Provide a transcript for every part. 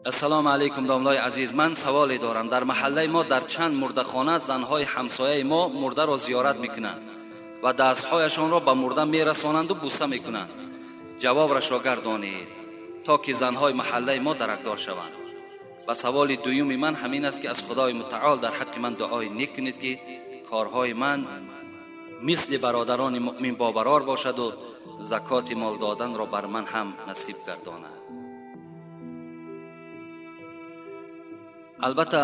Ассалому алайкум домлаи азиз, ман саволе дорам. Дар маҳаллаи мо дар чанд мурдахона занҳои ҳамсояи мо мурдаро зиёрат мекунанд ва дастҳояшонро ба мурда мерасонанду буса мекунанд. Ҷавобрашро гардонед, то ки занҳои маҳаллаи мо даракдор шаванд. Ва саволи дуюми ман ҳамин аст, ки аз Худои мутаол дар ҳаққи ман дуои нек кунед, ки корҳои ман мисли бародарони муъмин бобарор бошаду закоти мол доданро бар ман ҳам насиб гардонад. Албатта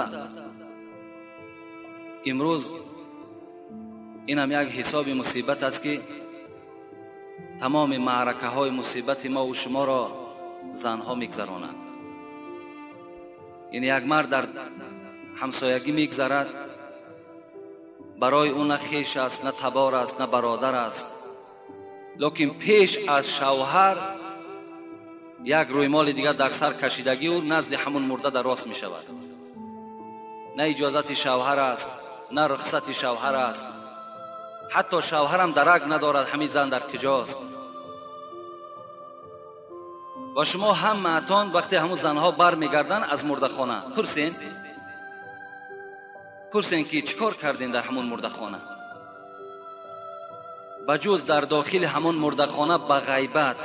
имрӯз инам як ҳисоби мусибат аст, ки тамоми маъракаҳои мусибати мо ва шуморо занҳо мегзаронанд. Яъне як мард дар ҳамсоягӣ мегзарад, барои ӯ на хеш аст, на табор аст, на бародар аст, лекин пеш аз шавҳар як рӯймоли дигар дар сар кашидагӣ ӯ назди ҳамун мурда дар рост мешавад. На иҷозати шавҳар аст, на рухсати шавҳар аст, ҳатто шавҳарам дарак надорад ҳамин зан дар куҷост. Ва шумо ҳамаатон вақте ҳамун занҳо бармегарданд аз мурдахона, пурсен ки чӣ кор кардем дар ҳамун мурдахона. Ба ҷуз дар дохили ҳамун мурдахона ба ғайбат,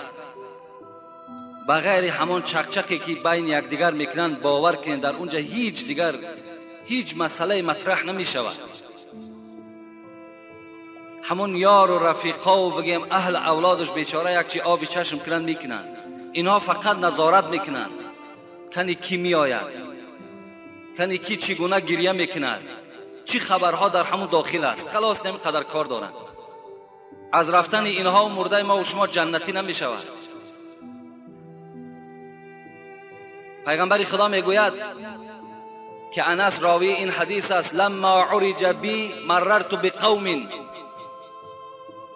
ба ғайри ҳамон чақчақе ки байни якдигар мекунанд, бовар кунед дар унҷа ҳеҷ дигар ҳеҷ масъалае матраҳ намешавад. Ҳамон ёру рафиқову бигем аҳл авлодаш бечора якчи оби чашм кунанд мекунанд. Инҳо фақат назорат мекунанд, кани ки меояд, кани ки чӣ гуна гиря мекунад, чӣ хабарҳо дар ҳамон дохил аст. Халос, ҳамин қадар кор доранд. Аз рафтани инҳо мурдаи мо ва шумо ҷаннатӣ намешавад. Пайғамбари Худо мегӯяд ки Анас ровии ин ҳадис аст: лама уриҷа би марарту биқавмин.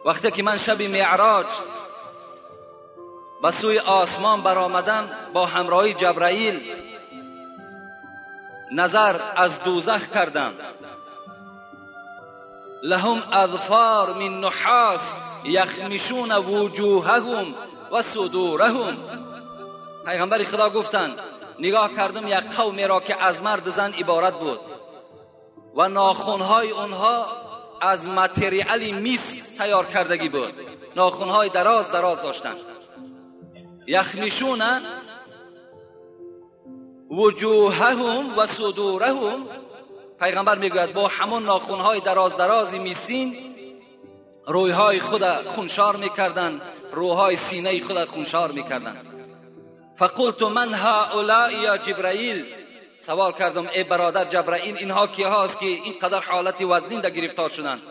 Вақте ки ман шаби меъроҷ ба сӯи осмон баромадам бо ҳамроҳии Ҷабраил, назар аз дӯзах кардам. Лаҳум азфар мин нуҳос яхмишуна вуҷуҳаҳум ва судураҳум. Пайғамбари Худо гуфтанд: нигоҳ кардам як қавмеро ки аз мард зан иборат буд ва нохунҳои онҳо аз материали мис тайёр кардагӣ буд, нохунҳои дароз дароз доштанд. Яхмишуна вуҷуҳаҳум ва судураҳум. Пайғамбар мегӯяд бо ҳамон нохунҳои дароз дарози мисин рӯйҳои худа хуншор мекарданд, рӯҳои синаи худа хуншор мекарданд. فقلت من هؤلاء یا جبرائیل. سوال کردم ای برادر جبرائیل، اینها کی هاست که اینقدر حالت وزین در گرفتار شدند؟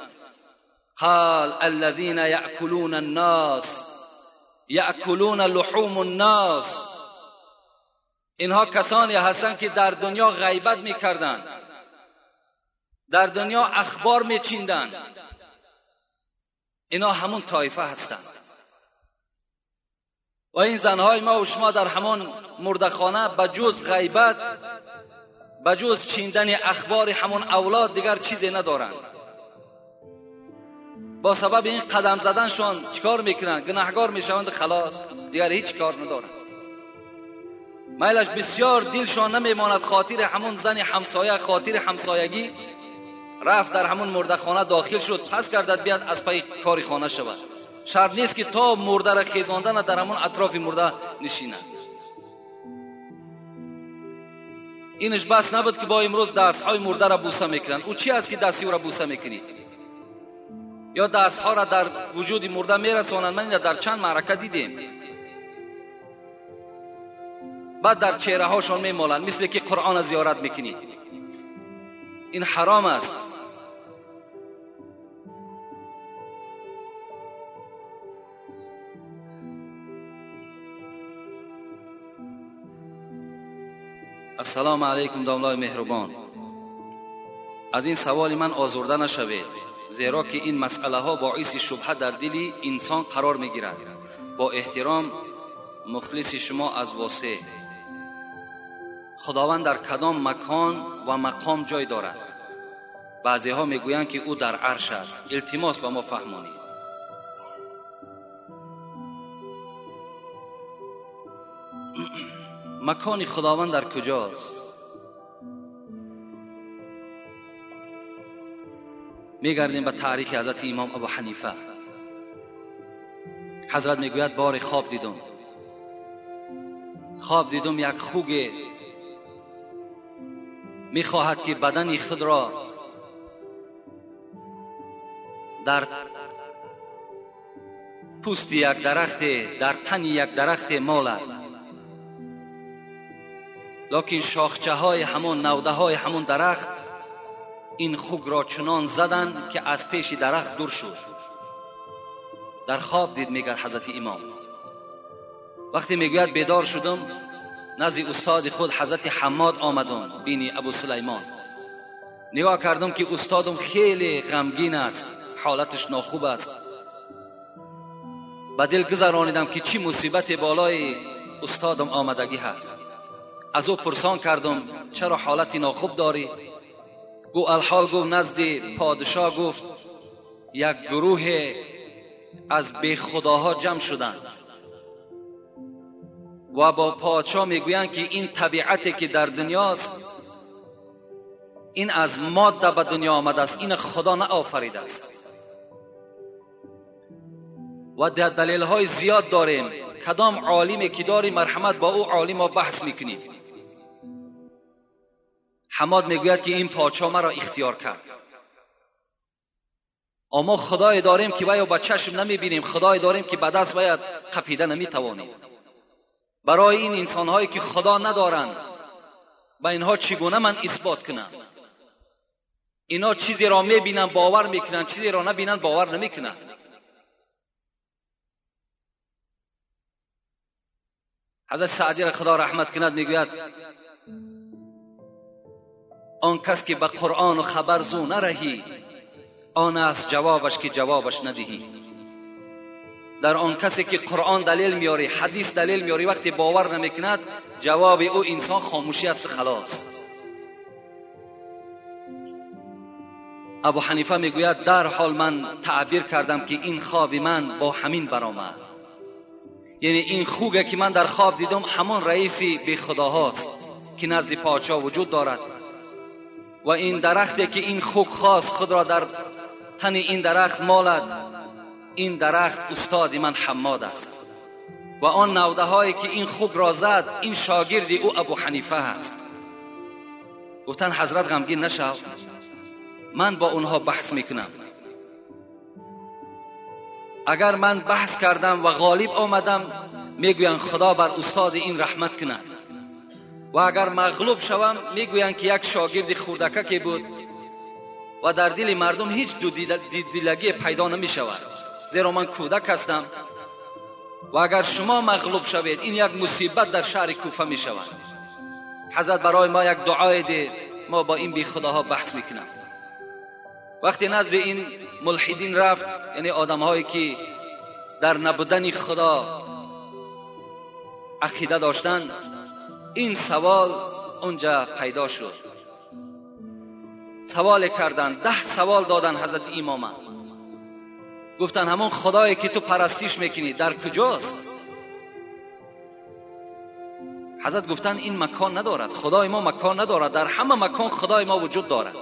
قال الذين یأکلون الناس یأکلون لحوم الناس. اینها کسانی هستند که در دنیا غیبت میکردند، در دنیا اخبار میچیندند. اینا همون طایفه هستند. و این زنهای ما و شما در همان مردخانه به جز غیبت، به جز چیندن اخبار همون اولاد دیگر چیزی ندارند. با سبب این قدم زدنشان چیکار میکنند؟ گناهگار میشوند، خلاص دیگر هیچ کار ندارند. میلش بسیار دلشان نمیماند، خاطر همون زن همسایه، خاطر همسایگی رفت در همون مردخانه داخل شد، پس گردد بیاد از پای کاری خانه شود. شرط نیست که تا مرده را خیزاندن در همون اطراف مرده نشیند. اینش بس نبود که با امروز دستهای مرده را بوسه میکنند. او چی است که دستی او را بوسه میکنی؟ یا دستها را در وجود مرده میرسانند. من این در چند معرکه دیدیم. بعد در چهره هاشان میمالند، مثل که قرآن زیارت میکنی. این حرام است. Ассалому алайкум домлаи меҳрубон. Аз ин саволи ман озурда нашавед, зеро ки ин масъалаҳо боиси шубҳа дар дили инсон қарор мегирад. Бо эҳтиром, мухлиси шумо аз Восеъ. Худованд дар кадом макон ва мақом ҷой дорад? Баъзеҳо мегӯянд ки ӯ дар арш аст. Илтимос ба мо фаҳмонед. مکان خداوند در کجاست؟ میگردیم به تاریخ حضرت امام ابو حنیفه. حضرت میگوید بار خواب دیدم، خواب دیدم یک خوگ میخواهد که بدن خود را در پوست یک درخت، در تن یک درخت مالد، لکن شاخچه های همون، نوده های همون درخت این خوگ را چنان زدند که از پیش درخت دور شد. در خواب دید، میگه حضرت امام. وقتی میگوید بیدار شدم، نزد استاد خود حضرت حماد آمدم، بینی ابو سلیمان. نگاه کردم که استادم خیلی غمگین است، حالتش ناخوب است. به دل گذرانیدم که چی مصیبت بالای استادم آمدگی هست. از او پرسان کردم چرا حالت ناخوب داری؟ گو الحال، گو نزد پادشاه گفت یک گروه از بی خداها جمع شدند و با پادشاه میگویند که این طبیعتی که در دنیاست این از ماده به دنیا آمده است، این خدا نه آفریده است. و در دلیل های زیاد داریم، کدام عالمی که داری مرحمت با او عالم ما بحث میکنیم. حماد میگوید که این پادشاه مرا اختیار کرد، اما خدای داریم که باید با چشم نمیبینیم، خدای داریم که به دست باید قپیده نمیتوانیم. برای این انسانهایی که خدا ندارند با اینها چگونه من اثبات کنم؟ اینا چیزی را میبینن باور میکنن، چیزی را نبینن باور نمیکنن. حضرت سعدی را خدا رحمت کند میگوید آن کس که به قرآن و خبر زو نرهی، آن است جوابش که جوابش ندهی. در آن کسی که قرآن دلیل میاری، حدیث دلیل میاری، وقتی باور نمیکند جواب او انسان خاموشی است، خلاص. ابو حنیفه میگوید در حال من تعبیر کردم که این خواب من با همین برآمد، یعنی این خوگه که من در خواب دیدم همان رئیسی بی خداهاست که نزد پادشاه وجود دارد، و این درختی که این خوگ خواست خود را در تن این درخت مالد، این درخت استاد من حماد است، و آن نوده هایی که این خوگ را زد این شاگرد او ابو حنیفه است. گفتن حضرت غمگین نشو، من با اونها بحث میکنم. اگر من بحث کردم و غالب آمدم میگویند خدا بر استاد این رحمت کند، و اگر مغلوب شوم میگویند که یک شاگرد خردکه که بود و در دل مردم هیچ دو دیدلگی پیدا نمی شود، زیرا من کودک هستم، و اگر شما مغلوب شوید این یک مصیبت در شهر کوفه می شود. حضرت برای ما یک دعای ده، ما با این بی خداها بحث میکنم. وقتی نزد این ملحدین رفت، یعنی آدم هایی که در نبودن خدا عقیده داشتن، این سوال اونجا پیدا شد. سوال کردن، 10 سوال دادن حضرت امام. گفتن همون خدایی که تو پرستیش میکنی در کجاست؟ حضرت گفتن این مکان ندارد، خدای ما مکان ندارد، در همه مکان خدای ما وجود دارد.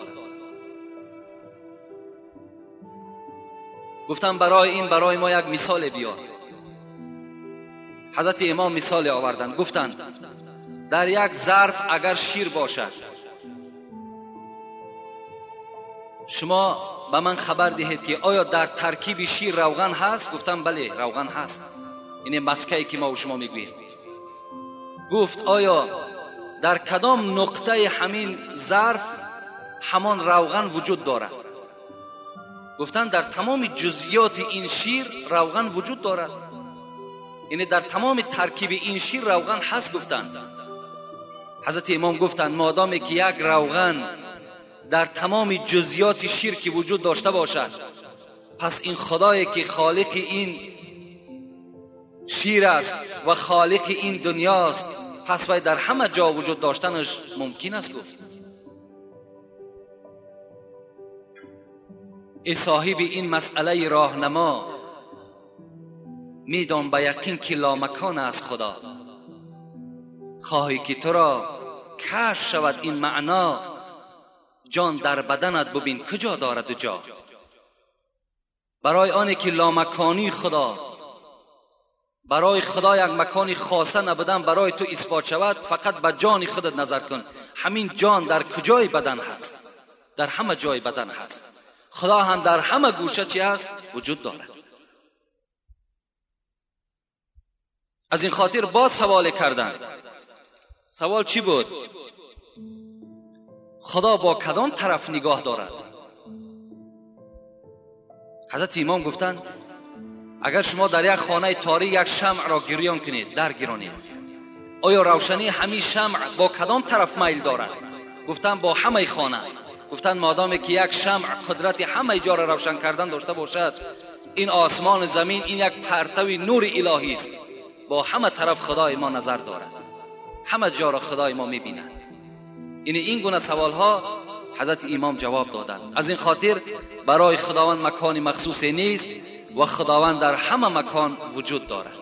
گفتن برای این برای ما یک مثال بیار. حضرت امام مثال آوردن، گفتن در یک ظرف اگر شیر باشد، شما به من خبر دهید که آیا در ترکیب شیر روغن هست؟ گفتم بله روغن هست، این مسکه‌ای که ما و شما میگوییم. گفت آیا در کدام نقطه همین ظرف همان روغن وجود دارد؟ گفتن در تمام جزئیات این شیر روغن وجود دارد، یعنی در تمام ترکیب این شیر روغن هست. گفتن حضرت امام گفتن مادامی که یک روغن در تمام جزئیات شیر که وجود داشته باشد، پس این خدایی که خالق این شیر است و خالق این دنیاست، پس وی در همه جا وجود داشتنش ممکن است. گفت ای صاحب این مسئله راهنما، میدان به یقین که لامکان است خدا. خواهی که تو را کشف شود این معنا، جان در بدنت ببین کجا دارد جا. برای آنی که لامکانی خدا، برای خدا یک مکانی خاصه نبودن برای تو اثبات شود، فقط به جان خودت نظر کن. همین جان در کجای بدن هست؟ در همه جای بدن هست. خدا هم در همه گوشه چی هست؟ وجود دارد. از این خاطر باز سوال کردن. سوال چی بود؟ خدا با کدام طرف نگاه دارد؟ حضرت امام گفتند اگر شما در یک خانه تاریک یک شمع را گریان کنید، در گیرانید، آیا روشنی همین شمع با کدام طرف میل دارد؟ گفتند با همه خانه. گفتند مادامی که یک شمع قدرت همه جا را روشن کردن داشته باشد، این آسمان زمین این یک پرتو نور الهی است، با همه طرف خدای ما نظر دارد، همه جا را خدای ما میبیند. این گونه سوال ها حضرت امام جواب دادند. از این خاطر برای خداوند مکان مخصوص نیست و خداوند در همه مکان وجود دارد.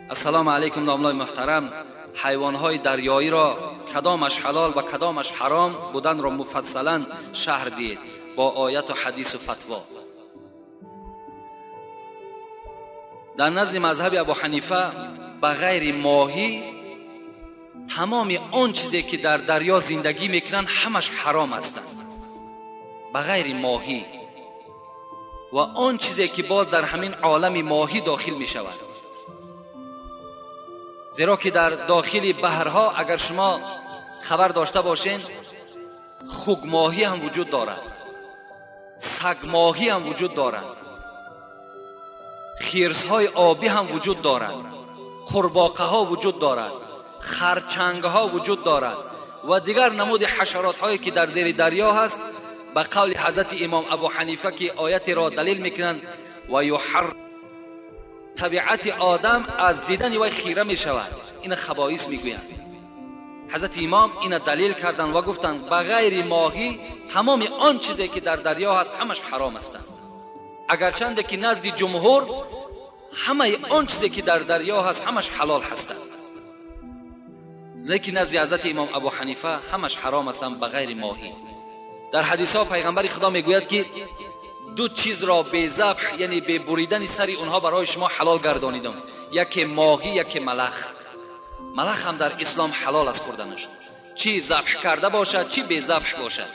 السلام علیکم داملای محترم، حیوانهای دریایی را کدامش حلال و کدامش حرام بودن را مفصلا شرح دید با آیت و حدیث و فتوا. در نزد مذهب ابو حنیفه بغیر ماهی تمام آن چیزی که در دریا زندگی میکنن همش حرام هستند، بغیر ماهی و آن چیزی که باز در همین عالم ماهی داخل میشود. زیرا که در داخل بحرها اگر شما خبر داشته باشین، خوک ماهی هم وجود دارد، سگ ماهی هم وجود دارد، خرس‌های آبی هم وجود دارد، قورباغه ها وجود دارد، خرچنگ ها وجود دارد و دیگر نمود حشرات هایی که در زیر دریا هست. به قول حضرت امام ابو حنیفه که آیت را دلیل میکنند و یحر، طبیعت آدم از دیدن وی خیره می شود، این خبائث میگویند. حضرت امام این دلیل کردند و گفتند بغیر ماهی تمام آن چیزی که در دریا هست همش حرام هستند، اگرچند که نزد جمهور همه آن چیزی که در دریا هست همش حلال هستند، لیکن نزد حضرت امام ابو حنیفه همش حرام هستند بغیر ماهی. در حدیث ها پیغمبر خدا میگوید که دو چیز را به ذبح، یعنی به بریدن سر اونها برای شما حلال گردانیدم، یکی ماهی یکی ملخ. ملخ هم در اسلام حلال است خوردنش، چی ذبح کرده باشد چی به ذبح باشد.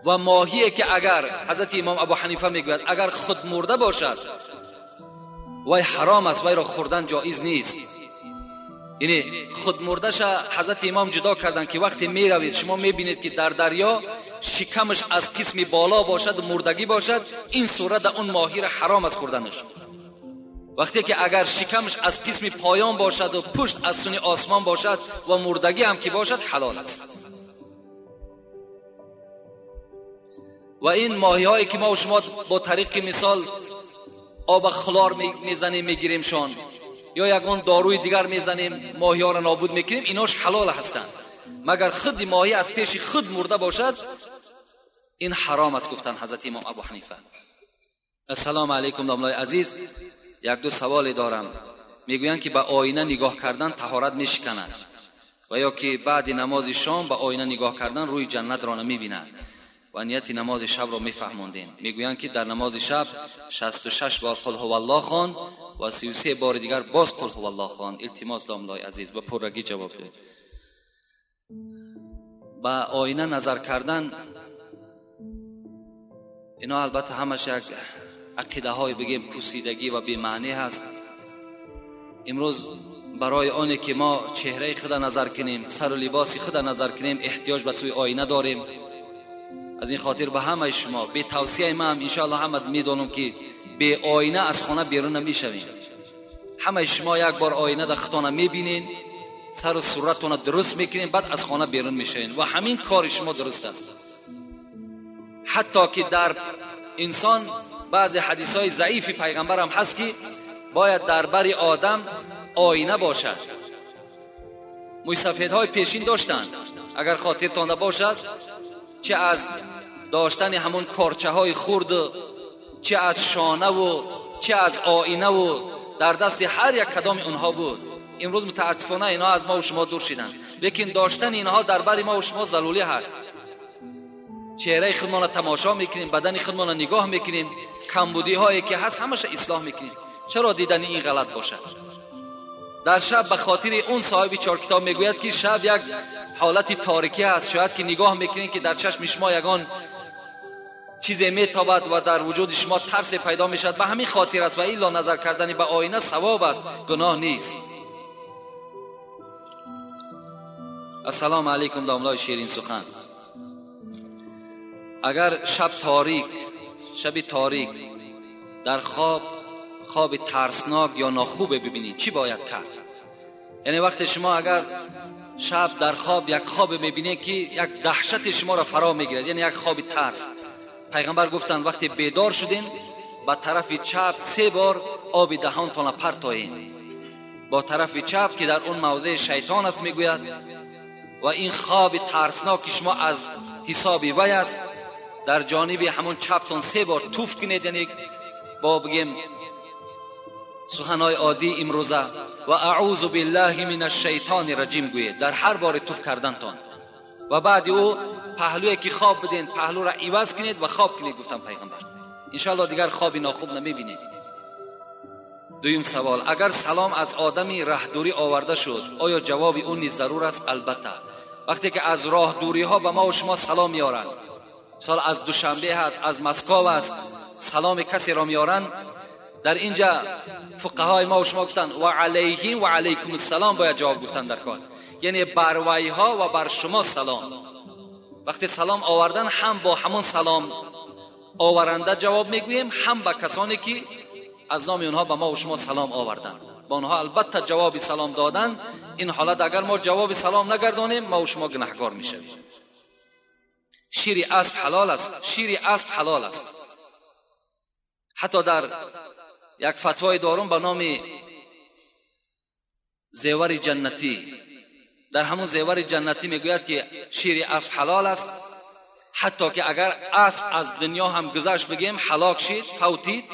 و ماهی که اگر حضرت امام ابو حنیفه میگوید اگر خود مرده باشد وی حرام است، وی را خوردن جایز نیست. یعنی خود مردش حضرت امام جدا کردن که وقتی میروید شما میبینید که در دریا شکمش از قسم بالا باشد و مردگی باشد، این صورت اون ماهی را حرام است خوردنش. وقتی که اگر شکمش از قسم پایان باشد و پشت از سوی آسمان باشد و مردگی هم که باشد حلال است. و این ماهی هایی که ما و شما با طریق مثال آب خلار میزنیم میگیریم شان، یا یگان داروی دیگر میزنیم ماهی ها را نابود میکنیم، ایناش حلال هستند. مگر خود ماهی از پیش خود مرده باشد این حرام است، گفتن حضرت امام ابو حنیفه. السلام علیکم داملای عزیز، یک دو سوال دارم. میگویند که به آینه نگاه کردن طهارت میشکند و یا که بعد نماز شام به آینه نگاه کردن روی جنت را نمیبیند و نیت نماز شب را میفهماندین. میگویند که در نماز شب 66 بار قل هو الله خوان و 33 بار دیگر باز قل هو الله خوان. التماس داملای عزیز به پرگی جواب دهید. به آینه نظر کردن اینا البته همش یک عقیده های بگیم پوسیدگی و بی‌معنی هست. امروز برای آنی که ما چهره خود نظر کنیم، سر و لباس خود نظر کنیم، احتیاج به سوی آینه داریم. از این خاطر به همه شما به توصیه من هم انشاءالله همه میدونم که به آینه از خانه بیرون نمیشویم. همه شما یک بار آینه در خودتان میبینین، سر و صورتتون درست میکنین، بعد از خانه بیرون میشوین و همین کار شما درست است. حتی که در انسان بعضی حدیث های ضعیف پیغمبر هم هست که باید در بر آدم آینه باشد. مویسفیدهای پیشین داشتند، اگر خاطرتان باشد، چه از داشتن همون کارچه های خرد، چه از شانه و چه از آینه و در دست هر یک کدام اونها بود. امروز متاسفانه اینها از ما و شما دور شدند، لیکن داشتن اینها در بر ما و شما ضروری هست. چهره خودمان را تماشا میکنیم، بدن خودمان را نگاه میکنیم، کمبودی هایی که هست همش اصلاح میکنیم. چرا دیدن این غلط باشد؟ در شب به خاطر اون صاحب چهار کتاب میگوید که شب یک حالت تاریکی هست، شاید که نگاه میکنین که در چشم شما یگان چیزی میتابد و در وجود شما ترس پیدا میشد. به همین خاطر است و الا نظر کردن به آینه ثواب است، گناه نیست. السلام علیکم داملای شیرین سخن. اگر شب تاریک، شب تاریک در خواب خواب ترسناک یا ناخوب ببینید چی باید کرد؟ یعنی وقتی شما اگر شب در خواب یک خواب میبینید که یک دهشت شما را فرا میگیرد، یعنی یک خواب ترس، پیغمبر گفتند وقتی بیدار شدین به طرف چپ 3 بار آب دهانتان پرتایین، با طرف چپ که در اون موضع شیطان است میگوید، و این خواب ترسناک شما از حساب وی است، در جانب همون چپتان 3 بار توف کنید، یعنی با بگیم سخنهای عادی امروزه، و اعوذ بالله من الشیطان الرجیم گویید در هر بار توف کردنتان، و بعد او پهلوی که خواب بدین پهلو را عوض کنید و خواب کنید، گفتم پیغمبر. انشاءالله دیگر خواب ناخوب نمیبینید. دویم سوال، اگر سلام از آدمی راه دوری آورده شد آیا جواب اون نیز ضرور است؟ البته. وقتی که از راه دوری ها به ما و شما سلام میارند، مثال از دوشنبه هست، از مسکو است، سلام کسی را میارند، در اینجا فقهای ما و شما گفتند و علیهم و علیکم السلام باید جواب گفتن در کار، یعنی بر وی ها و بر شما سلام. وقتی سلام آوردن هم با همون سلام آورنده جواب میگوییم، هم به کسانی که از نام اونها به ما و شما سلام آوردن، با اونها البته جواب سلام دادن. این حالت اگر ما جواب سلام نگردانیم ما و شما گناهکار میشویم. شیر اسب حلال است، شیر اسب حلال است. حتی در یک فتوای دارم به نام زیور جنتی، در همون زیور جنتی میگوید که شیر اسب حلال است، حتی که اگر اسب از دنیا هم گذشت بگیم هلاک شد، فوتید،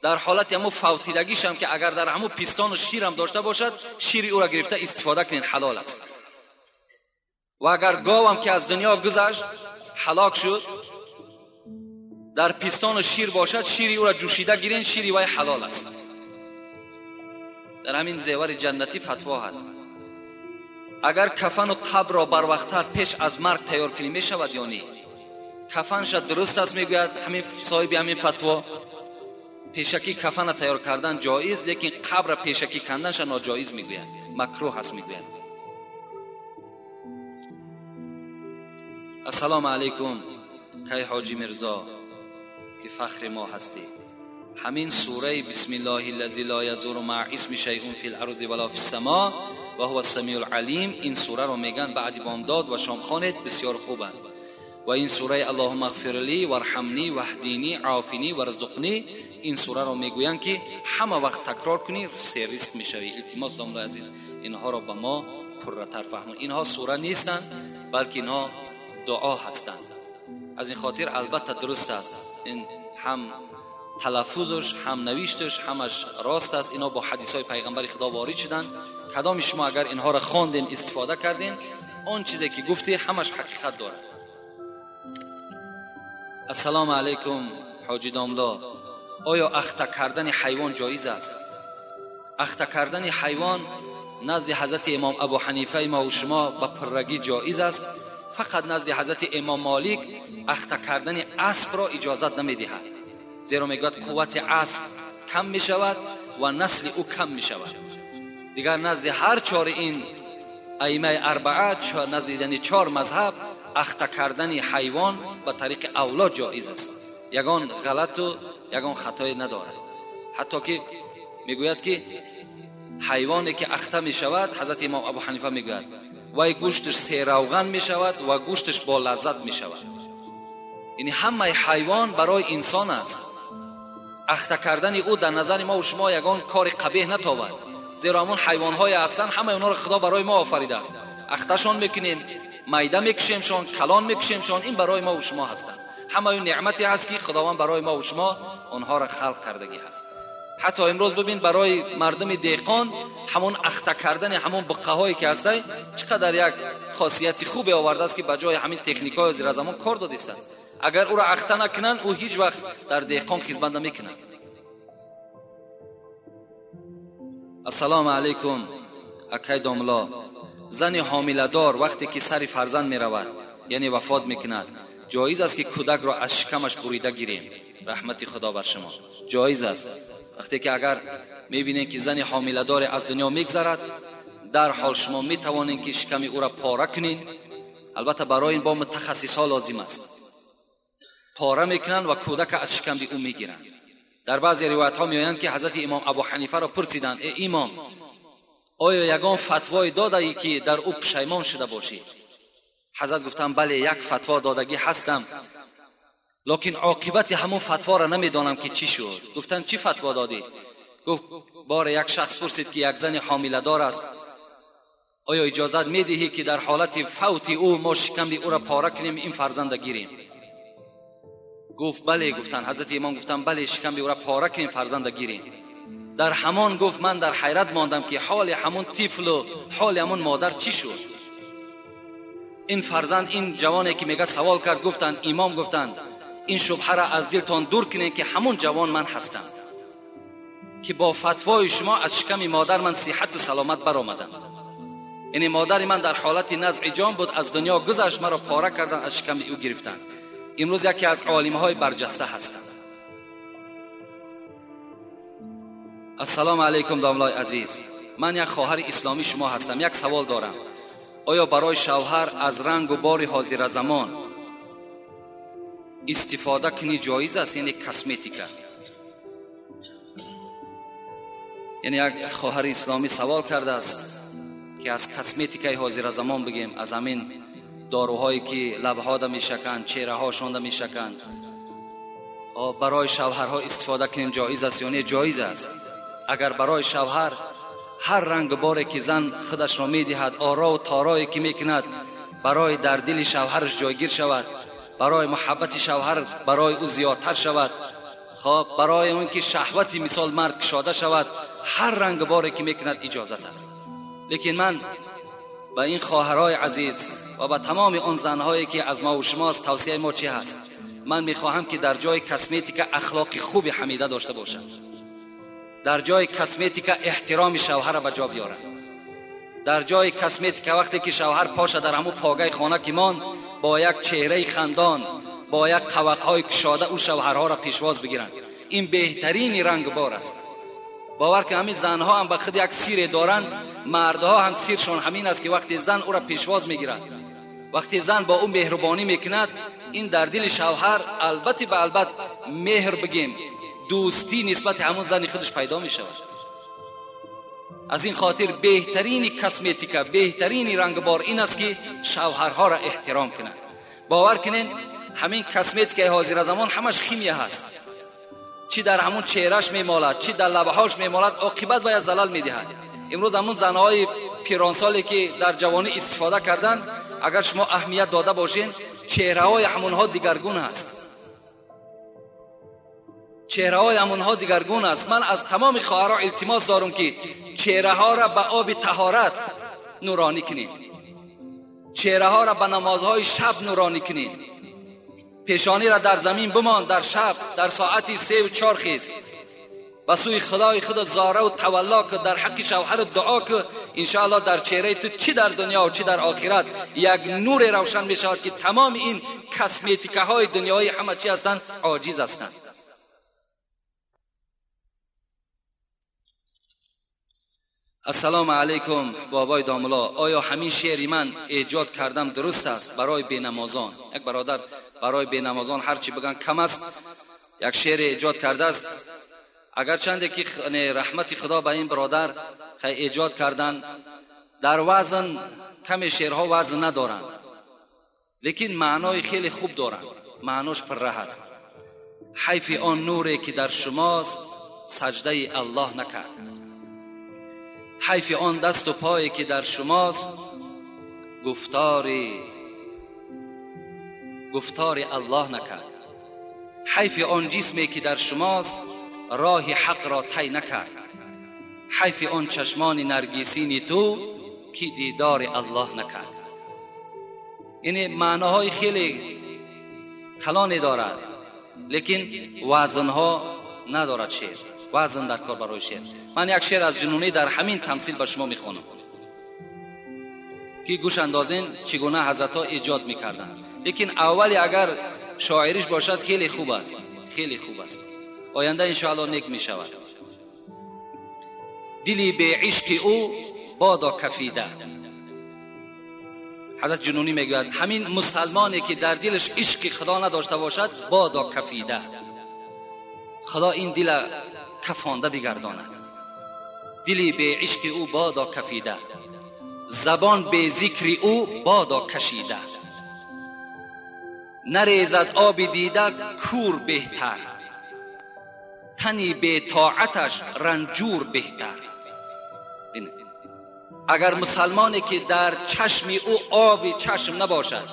در حالت همون فوتیدگیش هم که اگر در همون پیستان و شیر هم داشته باشد شیر او را گرفته استفاده کنین، حلال است. و اگر گاو هم که از دنیا گذشت هلاک شد در پیستان و شیر باشد شیر او را جوشیده گیرین، شیر وی حلال است. در همین زیور جنتی فتوا هست. اگر کفن و قبر را بر وقت‌تر پیش از مرگ تیار کنی می شود یا نه؟ کفنش درست است میگوید همین صاحب همین فتوا، پیشکی کفن تیار کردن جایز، لیکن قبر پیشکی کندنش ناجایز میگوید، مکروه هست میگوید. السلام علیکم کی حاجی میرزا که فخر ما هستی. همین سوره بسم الله الذی لا یضر مع اسم شیء فی الارض ولا فی السماء و هو السمیع العلیم، این سوره رو میگن بعد بامداد و شام خوانید، بسیار خوب است. و این سوره اللهم اغفر لی وارحمنی واهدینی عافینی وارزقنی، این سوره رو میگوین که همه وقت تکرار کنی سه رزق میشوی. التماس داملا عزیز اینها رو به ما پرتر فهمون. اینها سوره نیستند بلکه اینها دعا هستند. از این خاطر البته درست است، این هم تلفظش هم نوشتش همش راست است. اینا با حدیث های پیغمبر خدا وارد شدن. کدام شما اگر اینها را خواندین استفاده کردین، آن چیزی که گفتی همش حقیقت داره. السلام علیکم حاجی داملا، آیا اخته کردن حیوان جایز است؟ اخته کردن حیوان نزد حضرت امام ابو حنیفه ما و شما به پرگی جایز است. فقط نزد حضرت امام مالک اخته کردن اسب را اجازت نمیدهد، زیرا میگوید قوت اسب کم میشود و نسل او کم میشود. دیگر نزد هر چهار این ائمه اربعه، نزد یعنی چهار مذهب، اخته کردن حیوان به طریق اولا جایز است، یگان غلط و یگان خطای ندارد. حتی که میگوید که حیوانی که اخته میشود، حضرت امام ابو حنیفه میگوید وای گوشتش سیروغن میشود و گوشتش با لذت میشود. یعنی همه حیوان برای انسان است. اخته کردن او در نظر ما و شما یگان کار قبیح نتابد، زیرا همون حیوانهای هستند همه اونها را خدا برای ما آفریده است. اختشان میکنیم، میده میکشیمشان، کلان میکشیمشان، این برای ما و شما هستند. همه اون نعمتی هست که خداوند برای ما و شما آنها را خلق کردگی هست. حتی امروز ببین برای مردم دهقان همون اخته کردن همون بقه هایی که هسته چقدر یک خاصیت خوب آورده است که به جای همین تکنیک های زیر زمان کار داده است. اگر او را اخته نکنن او هیچ وقت در دهقان خدمت نمیکنن. السلام علیکم اکای داملا، زن حامله دار وقتی که سر فرزند میرود یعنی وفات میکند جایز است که کودک را از شکمش بریده گیریم؟ رحمت خدا بر شما. جایز است. وقتی که اگر میبینید که زن حامله دار از دنیا میگذرد در حال شما میتوانید که شکم او را پاره کنین. البته برای این با متخصص ها لازم است. پاره میکنن و کودک از شکم او میگیرن. در بعضی روایت ها میآیند که حضرت امام ابو حنیفه را پرسیدند ای امام آیا یگان فتوای داده ای که در او پشیمان شده باشی؟ حضرت گفتند بله یک فتوا دادگی هستم، لکن عاقبت همون فتوا را نمیدانم که چی شد. گفتند چی فتوا دادی؟ گفت بار یک شخص پرسید که یک زن حامله دار است آیا اجازت میدهی که در حالت فوت او ما شکم او را پاره کنیم این فرزند گیریم؟ گفت بله. گفتند حضرت امام گفتند بله شکم او را پاره کنیم فرزند گیریم. در همان گفت من در حیرت ماندم که حال همون طفل و حال همون مادر چی شد. این فرزند این جوانی که میگه سوال کرد گفتند امام گفتند این شبهه را از دلتان دور کنید که همون جوان من هستم که با فتوای شما از شکم مادر من صحت و سلامت برآمدم. یعنی مادر من در حالت نزع جان بود از دنیا گذشت، مرا پاره کردن از شکم او گرفتن. امروز یکی از عالم‌های برجسته هستم. السلام علیکم داملای عزیز، من یک خواهر اسلامی شما هستم. یک سوال دارم، آیا برای شوهر از رنگ و بار حاضر زمان استفاده کنی جایز است؟ یعنی کسمتیکا. یعنی یک خواهر اسلامی سوال کرده است که از کسمتیکای حاضر زمان بگیم، از همین داروهایی که لبها ده میشکند، چهره هاشون ده میشکند، برای شوهرها استفاده کنیم جایز است یا نه؟ جایز است. اگر برای شوهر هر رنگ باری که زن خودش را میدهد، آرا و تارایی که میکند برای در دل شوهرش جایگیر شود، برای محبت شوهر برای او زیادتر شود، خب برای اون که شهوتی مثال مرد کشاده شود، هر رنگ باری که میکند اجازت است. لیکن من به این خواهرای عزیز و به تمام آن زنهایی که از ما و شماست توصیه ما چی هست؟ من میخواهم که در جای کسمتیک اخلاق خوب حمیده داشته باشم، در جای کسمتیک احترام شوهر به جا بیارم، در جای کسمتیک وقتی که شوهر پاشه در همون پاگه خانه که مان با یک چهره خندان با یک قوقهای کشاده او شوهرها را پیشواز بگیرند. این بهترین رنگ بار است. باور که همین زنها هم به خود یک سیر دارند، مردها هم سیرشان همین است که وقتی زن او را پیشواز میگیرد، وقتی زن با او مهربانی میکند، این در دل شوهر البته به البته مهر بگیم دوستی نسبت همون زن خودش پیدا میشود. از این خاطر بهترین کسمتیکا، بهترین رنگبار این است که شوهرها را احترام کنند. باور کنین همین کسمتیکای حاضر زمان همش خیمیه هست، چی در همون چهرهش میمالد، چی در لبهاش میمالد، عاقبت باید زلل میدهد. امروز همون زنهای پیرانسالی که در جوانی استفاده کردن، اگر شما اهمیت داده باشین چهره های همونها دیگرگون هست، چهره های همونها دیگرگون است. من از تمام خواهرها التماس دارم که چهره ها را به آب طهارت نورانی کنید، چهره ها را به نمازهای شب نورانی کنید، پیشانی را در زمین بمان در شب در ساعت 3 و 4 خیز به سوی خدای خود زاره و تولا که در حق شوهر دعا که انشاءالله در چهره تو چی در دنیا و چی در آخرت یک نور روشن می شود که تمام این کسمتیکه های دنیایی همه چی هستند عاجز هستند. السلام علیکم بابای داملا، آیا همین شعری من ایجاد کردم درست است برای بینمازان؟ یک برادر برای بینمازان هرچی بگن کم است، یک شعر ایجاد کرده است. اگر چنده که رحمت خدا به این برادر ایجاد کردن، در وزن کم شعرها وزن ندارن، لیکن معنای خیلی خوب دارن، معناش پره هست. حیف آن نوری که در شماست سجده الله نکرد، حیف آن دست و پایی که در شماست گفتار الله نکرد، حیف آن جسمی که در شماست роҳи ҳақро тай накард. Ҳайфи он чашмони наргисини ту ки дидори Аллоҳ накард. Яъне маъноҳои хеле калоне дорад, лекин вазнҳо надорад шеър. Вазн дар кор барои шеър. Ман як шеър аз Ҷунунӣ дар ҳамин тамсил ба шумо мехонам ки гӯш андозен чӣ гуна ҳазратҳо эҷод мекарданд. Лекин аввали агар шоириш бошад хеле хуб аст, хеле хуб аст. Оянда иншоаллоҳ нек мешавад. Дили беишқи ӯ бодо кафида. Ҳазрат Ҷунунӣ мегӯяд ҳамин мусалмоне ки дар дилаш ишқи Худо надошта бошад бодо кафида. Худо ин дила кафонда бигардонад. Дили беишқи ӯ бодо кафида, забон бе зикри ӯ бодо кашида. Нарезад оби дида кур беҳтар, тани бетоаташ ранҷур беҳтар. Агар мусалмоне ки дар чашми ӯ оби чашм набошад,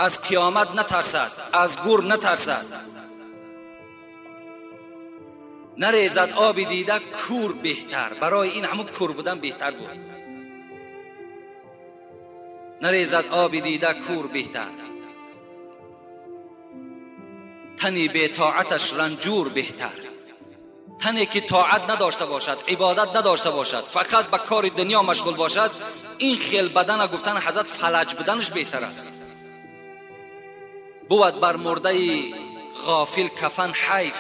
аз қиёмат натарсад, аз гур натарсад, нарезад оби дида кур беҳтар. Барои ин ҳамун кур будан беҳтар буд. Нарезад оби дида кур беҳтар, тани бетоаташ ранҷур беҳтар. Тане ки тоат надошта бошад, ибодат надошта бошад, фақат ба кори дунё машғул бошад, ин хел бадана гуфтан ҳазрат фалаҷ буданаш беҳтар аст. Бувад бар мурдаи ғофил кафан ҳайф,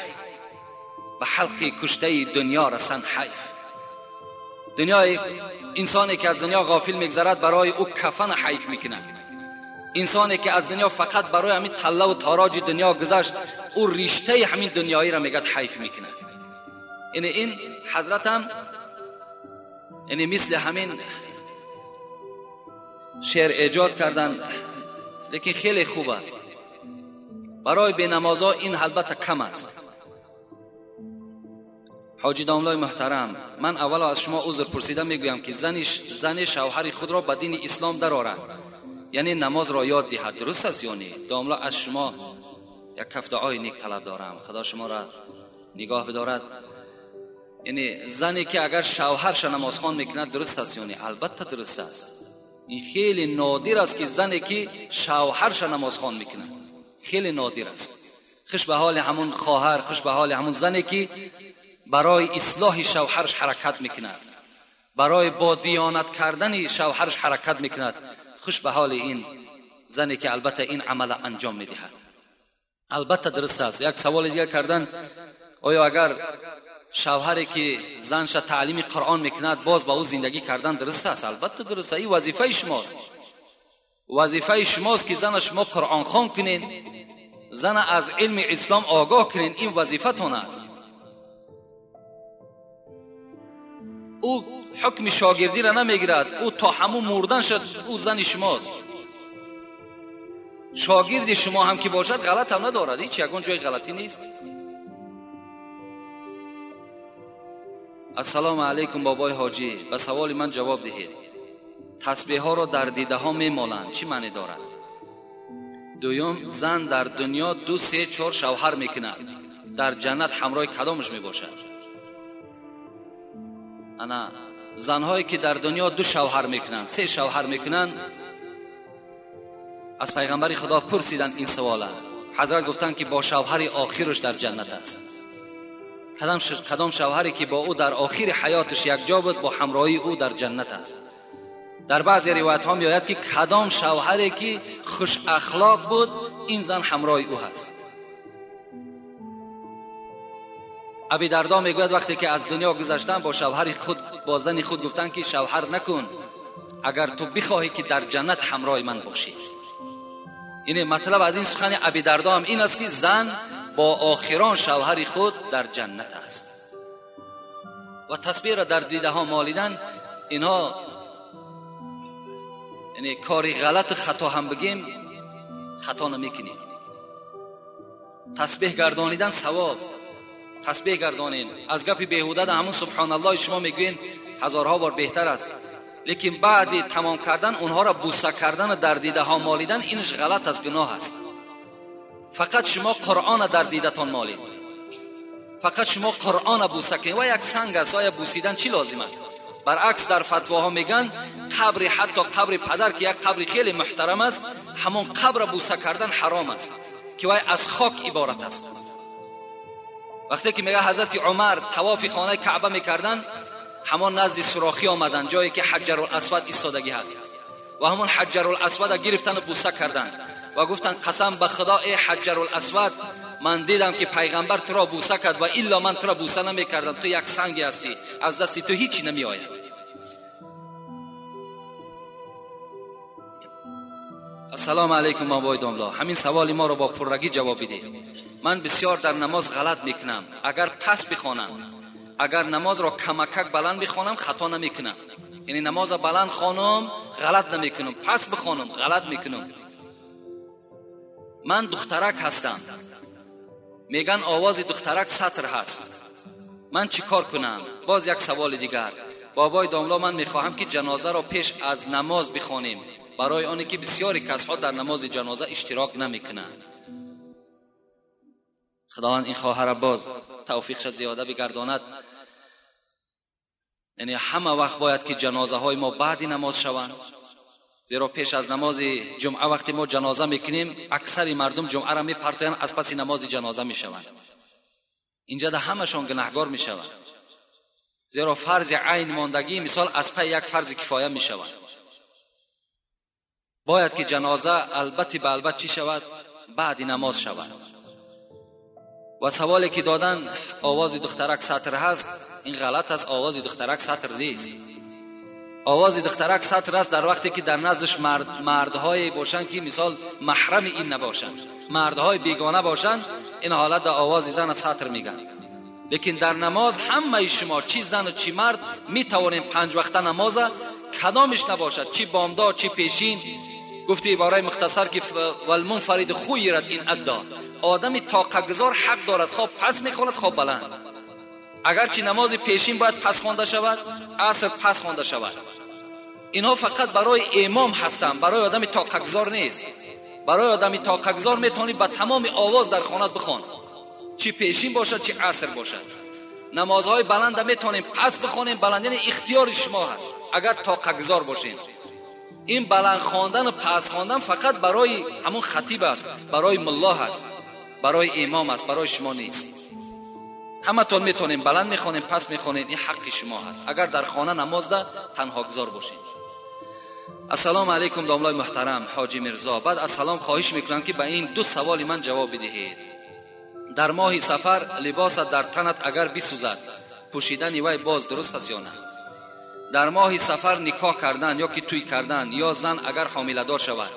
ба ҳалқи куштаи дунё расан ҳайф. Дунёи инсоне ки аз дунё ғофил мегзарад барои ӯ кафан ҳайф мекунад. Инсоне ки аз дунё фақат барои ҳамин таллаву тороҷи дунё гузашт, ӯ риштаи ҳамин дунёиро мегӯяд ҳайф мекунад. Яъне ин ҳазратам яъне мисли ҳамин шеър эҷод кардан, лекин хеле хуб аст. Барои бенамозо ин албатта кам аст. Ҳоҷи домлои муҳтарам, ман аввало аз шумо узр пурсида мегӯям ки зани шавҳари худро ба дини ислом дарорад, яъне намозро ёд диҳад. Дуруст аст ё не? Домло, аз шумо як каф дуои нек талаб дорам. Худо шуморо нигоҳ бидорад. Яъне зане ки агар шавҳарша намозхон мекунад дуруст аст ё не? Албатта дуруст аст. Ин хеле нодир аст ки зане ки шавҳарша намозхон мекунад, хеле нодир аст. Хуш ба ҳоли ҳамун хоҳар, хуш ба ҳоли ҳамун зане ки барои ислоҳи шавҳарш ҳаракат мекунад, барои бо диёнат кардани шавҳарш ҳаракат мекунад. Хуш ба ҳоли ин зане ки албатта ин амала анҷом медиҳад. Албатта дуруст аст. Як саволи дигар кардан, оё агар шавҳаре ки занша таълими Қуръон мекунад боз ба ӯ зиндагӣ кардан дуруст аст? Албатта дуруст аст. Ин вазифаи шумост. Вазифаи шумост ки зана шумо қуръонхон кунед, зана аз илми ислом огоҳ кунед. Ин вазифатон аст. Ӯ ҳукми шогирдиро намегирад. Ӯ то ҳамун мурдан шуд, ӯ зани шумост. Шогирди шумо ҳам ки бошад ғалат ҳам надорад, ҳеҷ ягон ҷои ғалатӣ нест. Ассалому алайкум бобои ҳоҷӣ, ба саволи ман ҷавоб диҳед. Тасбеҳҳоро дар дидаҳо мемоланд, чӣ маъне дорад? Дуюм, зан дар дунё 2, 3, 4 шавҳар мекунад, дар ҷаннат ҳамроҳи кадомаш мебошад? Ана занҳое ки дар дунё 2 шавҳар мекунанд, 3 шавҳар мекунанд, аз пайғамбари Худо пурсиданд ин савола. Ҳазрат гуфтанд ки бо шавҳари охираш дар ҷаннат аст. Кадом шавҳаре ки бо ӯ дар охири ҳаёташ якҷо буд, бо ҳамроҳии ӯ дар ҷаннат аст. Дар баъзе ривоятҳо меояд ки кадом шавҳаре ки хуш ахлоқ буд, ин зан ҳамроҳи ӯ ҳаст. Аби Дардо мегӯяд вақте ки аз дунё гузаштам бо шавҳари худ, бо зани худ гуфтанд ки шавҳар накун агар ту бихоҳӣ ки дар ҷаннат ҳамроҳи ман бошӣ. Ине матлаб аз ин сухани Аби Дардо ҳам ин аст ки зан бо охирон шавҳари худ дар ҷаннат аст. Ва тасбеҳро дар дидаҳо молидан, инҳо яъне кори ғалат хато ҳам бигем хато намекунем. Тасбеҳ гардонидан савоб, тасбеҳ гардонем аз гапи беҳуда ҳамун субҳоналлоҳ шумо мегӯед ҳазорҳо бор беҳтар аст. Лекин баъди тамом кардан онҳоро буса кардан ва дар дидаҳо молидан инаш ғалат аст, гуноҳ аст. Фақат шумо Қуръонро дар дидатон молед. فقط شما قرآن بوسه کنید. و یک سنگ است، آیا بوسیدن چی لازم است؟ برعکس در فتواها میگن قبر، حتی قبر پدر که یک قبر خیلی محترم است، همون قبر بوسه کردن حرام است که وای از خاک عبارت است. وقتی که میگه حضرت عمر طواف خانه کعبه میکردن، همان نزد سوراخی آمدن، جایی که حجر الاسود ایستادگی هست، و همون حجر الاسود گرفتن و بوسه کردن و گفتن قسم به خدا ای حجر الاسود، من دیدم که پیغمبر تو را بوسه کرد و الا من تو را بوسه نمیکردم، تو یک سنگی هستی، از دستی تو هیچی نمی آید. السلام علیکم آقای داملا، همین سوال ما رو با پررگی جواب بده. من بسیار در نماز غلط میکنم. اگر پس بخوانم، اگر نماز را کمکک بلند بخوانم خطا نمیکنم، یعنی نماز بلند خوانم غلط نمیکنم، پس بخوانم غلط میکنم. من دخترک هستم، میگن آواز دخترک سطر هست، من چی کار کنم؟ باز یک سوال دیگر، بابای داملا من میخواهم که جنازه را پیش از نماز بخوانیم، برای آنی که بسیاری کسها در نماز جنازه اشتراک نمیکنند. خداوند این خواهر باز توفیقش زیاده بگرداند. یعنی همه وقت باید که جنازه های ما بعد نماز شوند، زیرا پیش از نماز جمعه وقتی ما جنازه میکنیم اکثر مردم جمعه را میپرتویند، از پس نماز جنازه میشوند. اینجا ده همشان گناهگار میشوند، زیرا فرض عین ماندگی مثال از پی یک فرض کفایه میشوند. باید که جنازه البته به البته چی شود؟ بعد نماز شود. و سوالی که دادن آواز دخترک سطر هست، این غلط است. آواز دخترک سطر نیست. آواز دخترک سطر است در وقتی که در نزدش مردهای باشند که مثال محرم این نباشند، مردهای بیگانه باشند، این حالت در آواز زن سطر میگن. لیکن در نماز همه شما چی زن و چی مرد میتوانیم 5 وقت نماز کدامش نباشد، چی بامداد چی پیشین. گفتی عباره مختصر که والمنفرد خیرت این ادا، آدم طاقتگزار حق دارد خواب پس میخواند خواب بلند. اگرچه نماز پیشین باید پس خوانده شود، عصر پس خوانده شود. اینها فقط برای امام هستند، برای آدم طاقتگزار نیست. برای آدم طاقتگزار میتونی با تمام آواز در خانه بخوان، چی پیشین باشد چی عصر باشد. نمازهای بلند میتونیم پس بخوانیم، بلند یعنی اختیار شما هست اگر طاقتگزار باشین. این بلند خواندن و پس خواندن فقط برای همون خطیب است، برای ملا هست، برای امام است، برای شما نیست. همتون میتونیم بلند میخوانیم پس میخوانیم، این حق شما هست اگر در خانه نماز ده تنها گذار باشین. السلام علیکم داملای محترم حاجی میرزا، بعد از سلام خواهش میکنم که به این 2 سوال من جواب بدهید. در ماه صفر لباس در تنت اگر بسوزد پوشیدن وی باز درست است یا نه؟ در ماه صفر نکاح کردن یا که توی کردن، یا زن اگر حامله دار شود،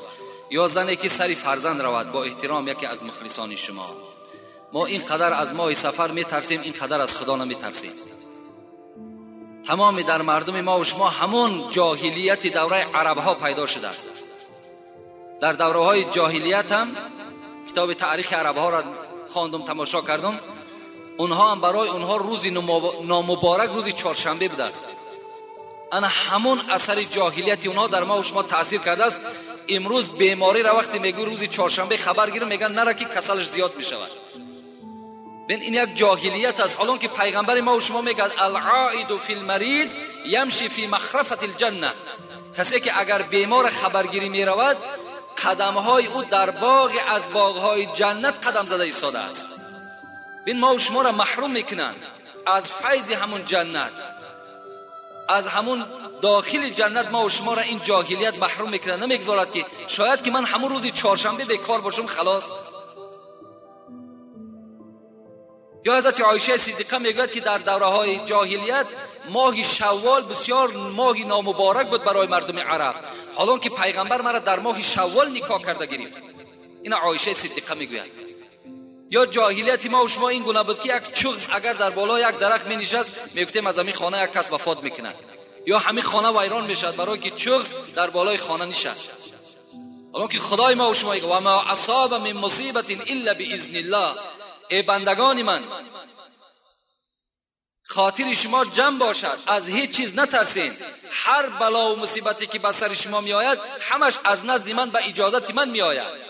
یا زنی که سری فرزند رود، با احترام یکی از مخلصان شما. ما اینقدر از ماه صفر میترسیم، اینقدر از خدا نمیترسیم. تمام در مردم ما و شما همون جاهلیت دوره عرب ها پیدا شده است. در دوره های جاهلیت هم کتاب تاریخ عرب ها را خواندم، تماشا کردم، اونها هم برای اونها روز نامبارک روز چهارشنبه بوده است. انا همون اثر جاهلیت اونها در ما و شما تاثیر کرده است. امروز بیماری را وقتی میگو روز چهارشنبه خبر گیرم، میگن نره که کسلش زیاد میشود. ببین این یک جاهلیت است. حالان که پیغمبر ما و شما میگه العائد فی المریض یمشی فی مخرفه الجنه، کسی که اگر بیمار خبرگیری میرود قدمهای او در باغ از باغهای جنت قدم زده ایستاده است. ببین ما و شما را محروم میکنن از فیض همون جنت، از همون داخل جنت ما و شما را این جاهلیت محروم میکنه. نمیگذارد که شاید که من همون روز چهارشنبه بیکار باشم خلاص. یا حضرت عایشه صدیقه میگوید که در دوره های جاهلیت ماه شوال بسیار ماه نامبارک بود برای مردم عرب، حالان که پیغمبر مرا در ماه شوال نکاح کرده گرفت. این عایشه صدیقه میگوید. یا جاهلیت ما و شما این گونه بود که یک چغز اگر در بالا یک درخت می نشست میگفتیم از همین خانه یک کس وفات میکنه، یا همین خانه ویران میشد برای که چغز در بالای خانه نشست. حالان که خدای ما و شما میگه و ما اصاب من مصیبت الا باذن الله، ای بندگان من خاطر شما جمع باشد، از هیچ چیز نترسین، هر بلا و مصیبتی که به سر شما می آید همش از نزد من به اجازت من می آید،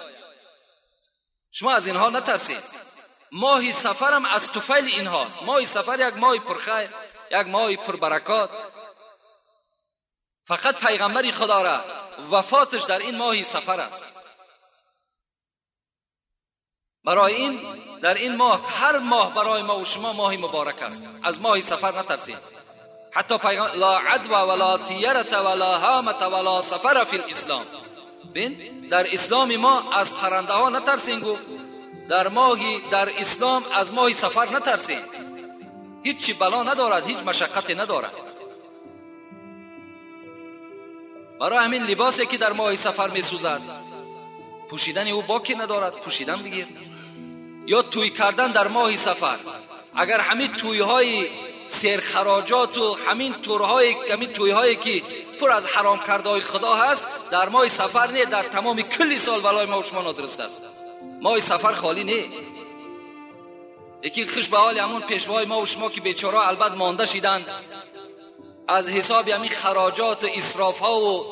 شما از اینها نترسید. ماه سفرم از طفیل اینهاست. ماه سفر یک ماه پرخیر، یک ماه پربرکات. فقط پیغمبر خدا را وفاتش در این ماه سفر است. برای این در این ماه، هر ماه برای ما و شما ماه مبارک است. از ماه سفر نترسید. حتی پیغمبر لا عدوى ولا طیرة ولا هامة ولا سفر فی الاسلام. بین در اسلام ما از پرنده ها نترسین گفت. در اسلام از ماه سفر نترسین. هیچ بلا ندارد، هیچ مشقتی ندارد. برای همین لباسی که در ماه سفر می سوزد پوشیدن او باکی ندارد، پوشیدن بگیر. یا توی کردن در ماه سفر، اگر همین توی های سرخراجات و همین تورهای همین توی هایی که پر از حرام کرده های خدا هست در ماه سفر نه، در تمام کلی سال بلای ما و شما نادرست است. ماه سفر خالی نه. یکی خوش به حال همون پیشوای ما و شما که بیچاره البته مانده شیدند از حساب همین خراجات، اسراف ها و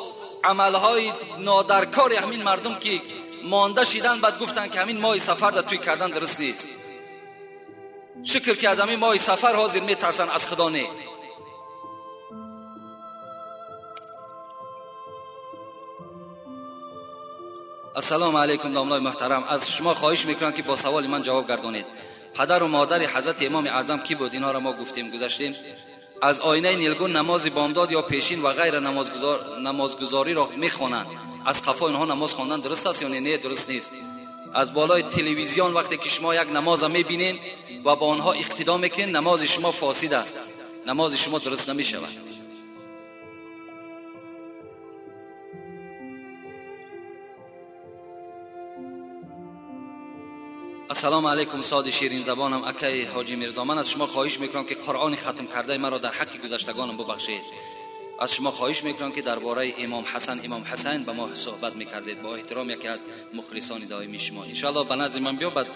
عمل های نادرکار همین مردم که مانده شیدن، بعد گفتن که همین ماه سفر در توی کردن درست نیست. شکر که از همین ماه سفر حاضر میترسن، از خدا نه. السلام علیکم داملای محترم، از شما خواهش میکنم که با سوال من جواب گردانید. پدر و مادر حضرت امام اعظم کی بود؟ اینها را ما گفتیم گذشتیم. از آینه نیلگون نماز بامداد یا پیشین و غیر نمازگزاری را میخوانند. از قفا اینها نماز خواندن درست است یا نه؟ درست نیست. از بالای تلویزیون وقتی که شما یک نماز میبینین و با آنها اقتدا میکنین، نماز شما فاسد است، نماز شما درست نمیشود. السلام علیکم ساد شیرین زبانم اکی حاجی میرزا، من از شما خواهش میکنم که قرآن ختم کرده مرا در حق گذشتگانم ببخشید. از شما خواهش میکنم که درباره امام حسن امام حسین به ما صحبت میکردید. با احترام یکی از مخلصان دائمی شما. ان شاء الله به نزد من بیا، بعد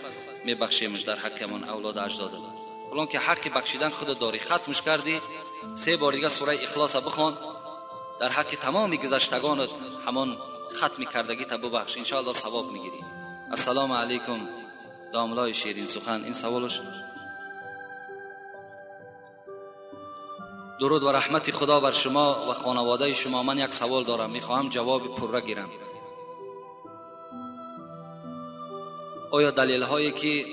میبخشیمش در حق من اولاد اجداد. الان که حق بخشیدن خود داری، ختمش کردی، 3 بار دیگه سوره اخلاص بخوان، در حق تمام گذشتگانت همان ختم کردگی تا ببخش، ان شاء الله ثواب میگیری. السلام علیکم داملای شیرین سخن. این سوالش. درود و رحمت خدا بر شما و خانواده شما. من یک سوال دارم، میخواهم جواب پرره گیرم. آیا دلیل هایی که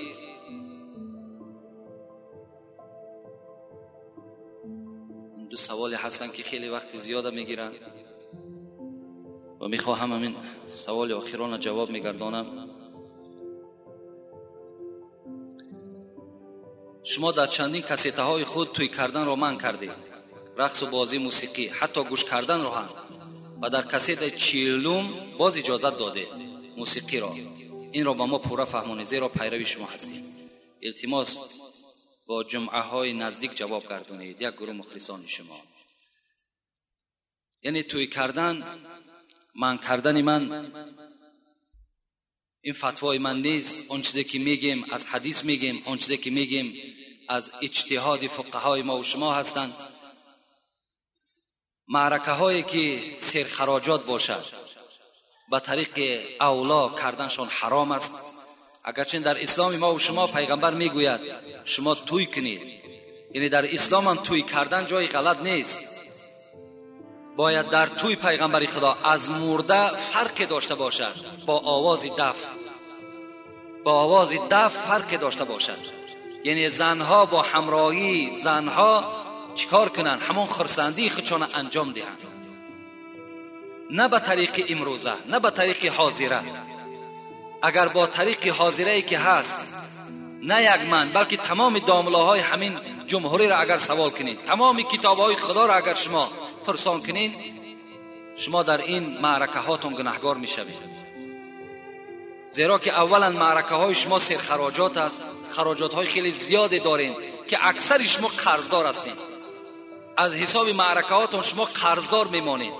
دو سوالی هستن که خیلی وقت زیاده میگیرن و میخواهم همین سوال آخران جواب میگردانم. شما در چندین کسیته های خود توی کردن را منع کردید، رقص و بازی موسیقی، حتی گوش کردن را هم، و در کسیت 40 باز اجازت داده موسیقی را. این را با ما پورا فهمانید، زیرا پیروی شما هستیم. التماس با جمعه های نزدیک جواب گردانید. یک گروه مخلصان شما. یعنی توی کردن، من کردن من، این فتوای من نیست. اون چیزی که میگیم از حدیث میگیم، اون چیزی که میگیم از اجتهاد فقهای ما و شما هستند. معرکه هایی که سرخراجات باشد به طریق اولا کردنشان حرام است. اگرچه در اسلام ما و شما پیغمبر میگوید شما توی کنید، یعنی در اسلام هم توی کردن جای غلط نیست. باید در توی پیغمبر خدا از مرده فرق داشته باشد، با آواز دف، با آواز دف فرق داشته باشد. یعنی زنها با همراهی زنها چیکار کنن؟ همون خرسندی خودشان انجام دهند، نه به طریق امروزه، نه به طریق حاضره. اگر با طریق حاضره که هست، نه یک من بلکه تمام داملاهای همین جمهوری را اگر سوال کنید، تمام کتابهای خدا را اگر شما پرسان کنین، شما در این معرکه هاتون گناهگار میشوید. زیرا که اولا معرکه های شما سرخراجات است، خراجات های خیلی زیاد دارین که اکثر شما قرضدار هستین. از حساب معرکه هاتون شما قرضدار میمانید.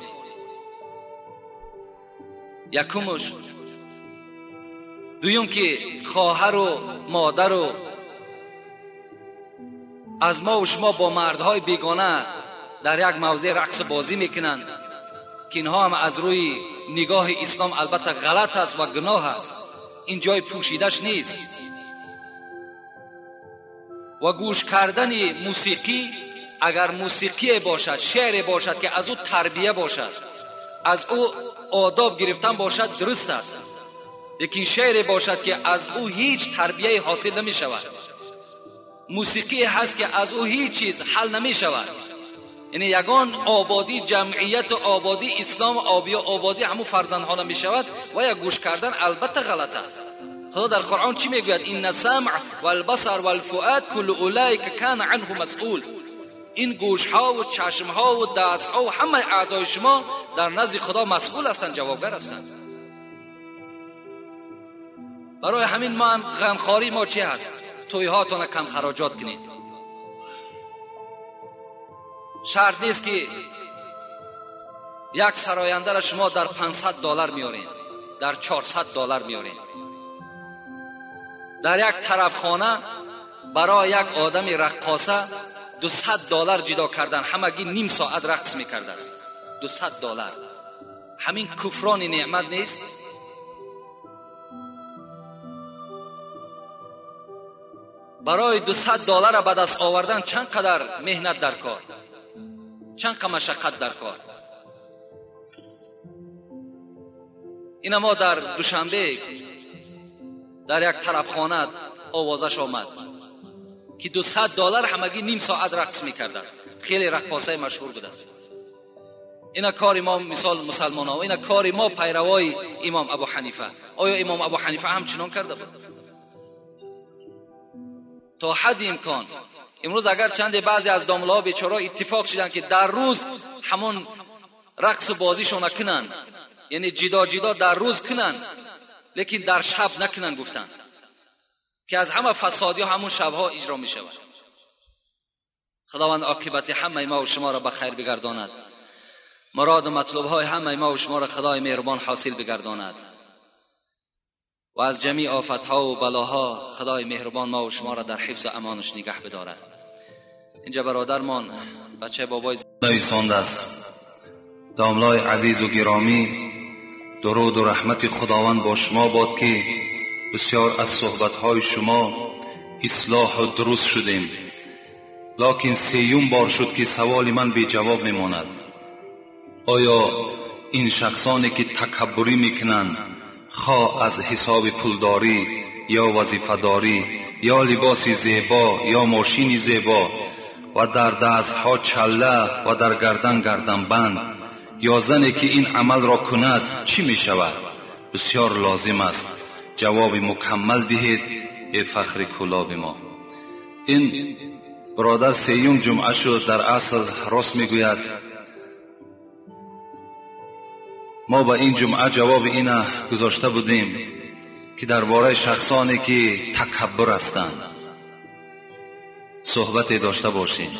یکمش. دویم که خواهر و مادر و از ما و شما با مردهای بیگانه در یک موضع رقص بازی میکنند که اینها هم از روی نگاه اسلام البته غلط است و گناه است. این جای پوشیدش نیست. و گوش کردن موسیقی، اگر موسیقی باشد، شعر باشد که از او تربیه باشد، از او آداب گرفتن باشد، درست است. لیکن شعر باشد که از او هیچ تربیه حاصل نمی شود، موسیقی هست که از او هیچ چیز حل نمی شود، یعنی یگان آبادی جمعیت و آبادی اسلام و آبادی همون فرزندها نمی شود و یا گوش کردن البته غلط است. خدا در قرآن چی میگوید؟ این السمع والبصر والفؤاد کل اولئک کان عنه مسئول. این گوش ها و چشم ها و دست ها و همه اعضای شما در نزد خدا مسئول هستند، جوابگر هستند. برای همین ما هم غمخواری ما چی هست؟ تویهاتان کم خراجات کنید. شرط نیست که یک سراینده را شما در $500 میارین، در $400 میارین. در یک طرفخانه برای یک آدم رقاصه $200 جدا کردن، همگی نیم ساعت رقص میکرده است. $200. همین کفران نعمت نیست؟ برای $200 به دست آوردن چند قدر مهنت در کار، چند قدر مشقت در کار. این ما در دوشنبه در یک طرفخانه آوازش آمد که $200 همگی نیم ساعت رقص میکرده است. خیلی رقاصه مشهور بوده است. اینا کار ما مثال مسلمان ها، اینا کار ما پیروای امام ابو حنیفه. آیا امام ابو حنیفه هم چنان کرده بود؟ تا حد امکان. امروز اگر چند بعضی از داملاها بیچاره اتفاق شدن که در روز همون رقص بازیشون نکنن، یعنی جدا جدا در روز کنن لیکن در شب نکنن، گفتن که از همه فسادی همون شبها اجرا می شود. خداوند عاقبت همه ما و شما را به خیر بگرداند، مراد و مطلوب های همه ما و شما را خدای مهربان حاصل بگرداند و از جمیع آفتها و بلاها خدای مهربان ما و شما را در حفظ و امانش نگه بدارد. اینجا برادرمان بچه بابای نویسانده است. داملای عزیز و گرامی، درود و رحمت خداوند با شما باد که بسیار از صحبت‌های شما اصلاح و درست شدیم، لکن سیوم بار شد که سوال من بی جواب میماند. آیا این شخصانی که تکبری میکنند، خواه از حساب پولداری یا وظیفه‌داری یا لباس زیبا یا ماشین زیبا و در دستها چله و در گردن گردنبند، یا زنی که این عمل را کند چی می شود؟ بسیار لازم است جواب مکمل دهید ای فخر کلاب ما. این برادر سیوم جمعه شد، در اصل راست میگوید. ما با این جمعه جواب اینه گذاشته بودیم که درباره شخصانی که تکبر هستند صحبت داشته باشیم.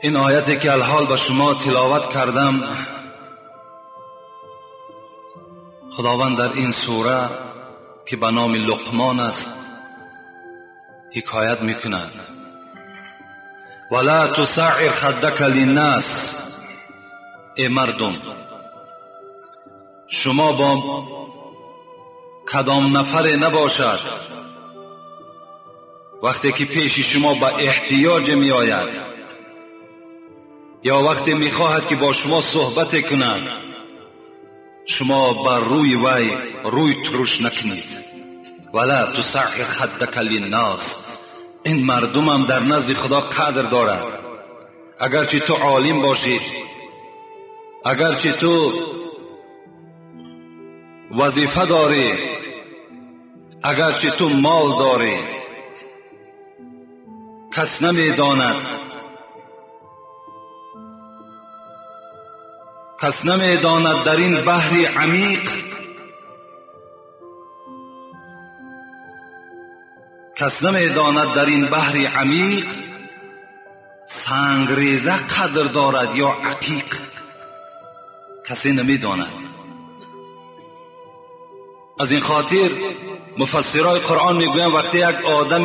این آیتی که الحال به شما تلاوت کردم، خداوند در این سوره که به نام لقمان است حکایت میکند: ولا تسعر خدک للناس. ای مردم، شما با کدام نفر نباشد وقتی که پیش شما به احتیاج می آید یا وقتی می خواهد که با شما صحبت کند، شما بر روی وی روی ترش نکنید. ولا تسعر خدک للناس. این مردمم در نزد خدا قدر دارد. اگرچه تو عالم باشی، اگرچه تو وظیفه داری، اگرچه تو مال داری، کس نمیداند، کس نمیداند در این بحر عمیق، کس نمیداند در این بحر عمیق سنگریزه قدر دارد یا عقیق، کسی نمیداند. از این خاطر مفسرای قرآن میگویند وقتی یک آدم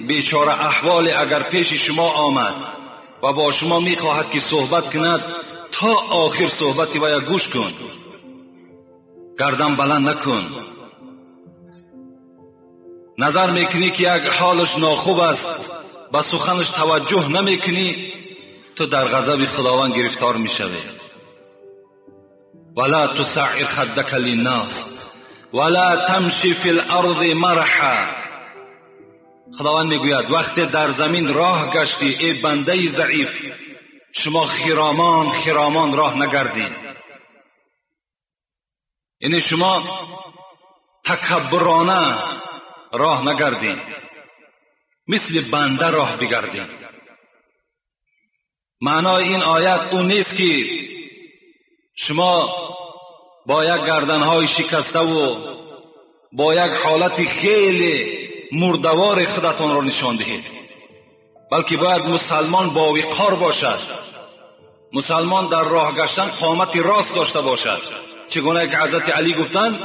بیچاره احوال اگر پیش شما آمد و با شما میخواهد که صحبت کند، تا آخر صحبتی ویا گوش کن، گردن بلند نکن، نظر میکنی که یک حالش ناخوب است، به سخنش توجه نمیکنی، تو در غضب خداوند گرفتار میشوی. ولا تسعر خدک للناس ولا تمشی فی الارض مرحا. خداوند میگوید وقتی در زمین راه گشتی ای بنده ضعیف، شما خرامان خرامان راه نگردین. یعنی شما تکبرانه راه نگردین، مثل بنده راه بگردین. معنای این آیت اون نیست که شما با یک گردنهای شکسته و با یک حالت خیلی مردوار خودتان را نشان دهید، بلکه باید مسلمان با وقار باشد. مسلمان در راه گشتن قامت راست داشته باشد. چگونه که حضرت علی گفتند،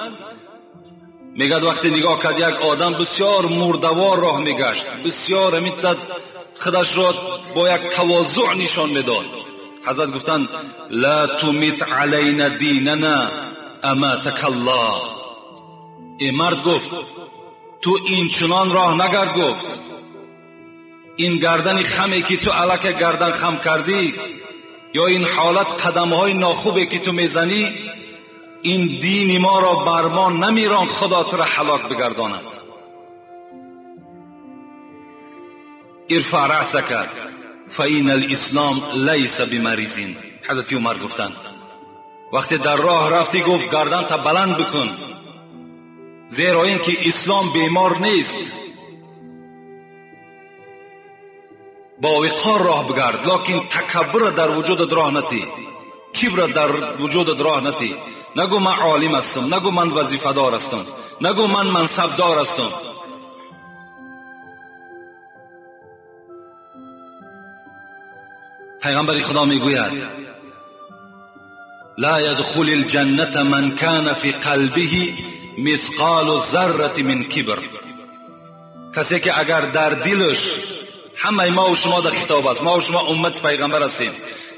میگد وقتی نگاه کرد یک آدم بسیار مردوار راه میگشت، بسیار میتد خودش را با یک تواضع نشان میداد. حضرت گفتند لا تمیت علینا دیننا اماتک الله. ای مرد، گفت تو این چنان راه نگرد. گفت این گردن خمی که تو الکه گردن خم کردی، یا این حالت قدمهای ناخوبی که تو میزنی، این دین ما را بر ما نمیران، خدا تو را هلاک بگرداند. ارفع رأسک فإن الاسلام لیس بمریض. حضرت عمر گفتند وقتی در راه رفتی، گفت گردن تا بلند بکن، زیرا اینکه اسلام بیمار نیست. با وقار راه بگرد، لکن تکبر در وجودت راه نتی، کبر در وجودت راه نتی. نگو من عالم هستم، نگو من وظیفه دار هستم، نگو من منصب دار هستم. پیغمبر خدا میگوید لا يدخل الجنة من كان في قلبه مثقال ذرة من کبر. کسی که اگر در دلش، همه ما و شما در خطاب است، ما و شما امت پیغمبر هستیم،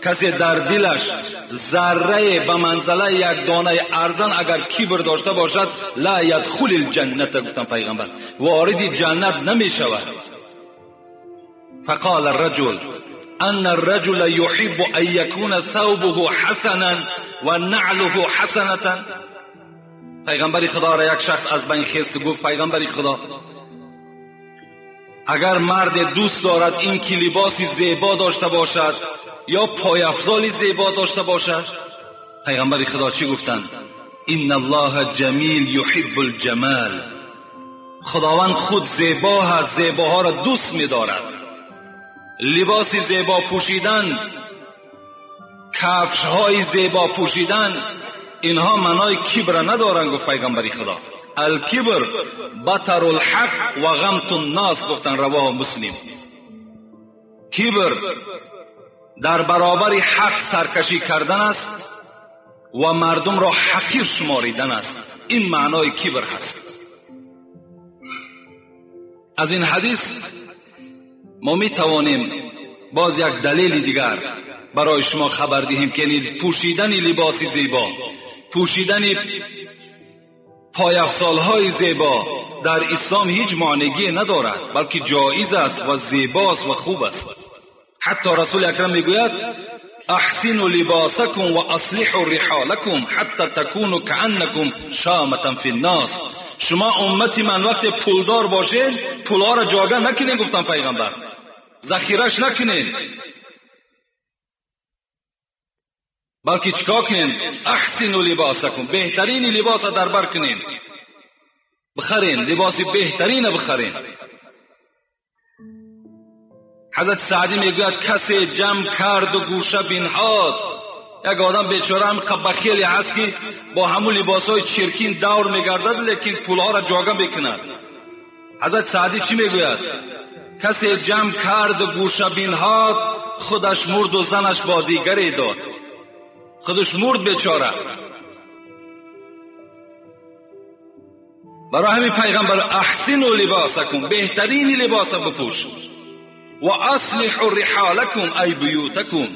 کسی در دلش ذره به منزله یک دانه ارزن اگر کبر داشته باشد، لا يدخل الجنة، گفتن پیغمبر، وارد جنت نمی شود. فقال الرجل ان الرجل يحب ان يكون ثوبه حسنا و نعله حسنة. پیغمبر خدا را یک شخص از بین خیست و گفت پیغمبر خدا، اگر مرد دوست دارد این که لباسی زیبا داشته باشد یا پایافزال زیبا داشته باشد، پیغمبر خدا چی گفتند؟ ان الله جمیل یحب الجمال. خداوند خود زیبا هست، زیباها را دوست می‌دارد. لباس زیبا پوشیدن، کفش‌های زیبا پوشیدن، اینها معنای کبر ندارند. گفت پیغمبر خدا الکبر بطر الحق و غمت الناس، گفتن رواه مسلم. کبر در برابر حق سرکشی کردن است و مردم را حقیر شماریدن است. این معنای کبر هست. از این حدیث ما می توانیم باز یک دلیل دیگر برای شما خبر دهیم که پوشیدن لباس زیبا، پوشیدن پایافزالهای زیبا در اسلام هیچ مانعی ندارد، بلکه جایز است و زیباست و خوب است. حتی رسول اکرم میگوید احسنوا لباسکم و اصلحوا رحالکم حتی تکونوا کأنکم شامة فی الناس. شما امتی من وقت پولدار باشید پولها را جاگه نکنین، گفتم پیغمبر، ذخیرش نکنین، بلکه چیکار کنین؟ احسنوا لباسکم، بهترین لباس را در بر کنین، بخرین، لباس بهترین بخرین. حضرت سعدی میگوید کسی جمع کرد و گوشه بنهاد. یک آدم بیچاره هم بخیلی هست که با همون لباسهای چرکین دور میگردد، لیکن پولها را جاگه میکند. حضرت سعدی چی میگوید؟ کسی جمع کرد و گوشه بنهاد، خودش مرد و زنش با دیگری داد. خودش مرد بیچاره. برای همین پیغمبر احسنوا لباسکم، بهترین لباس بپوش، و اصلحوا رحالکم ای بیوتکم،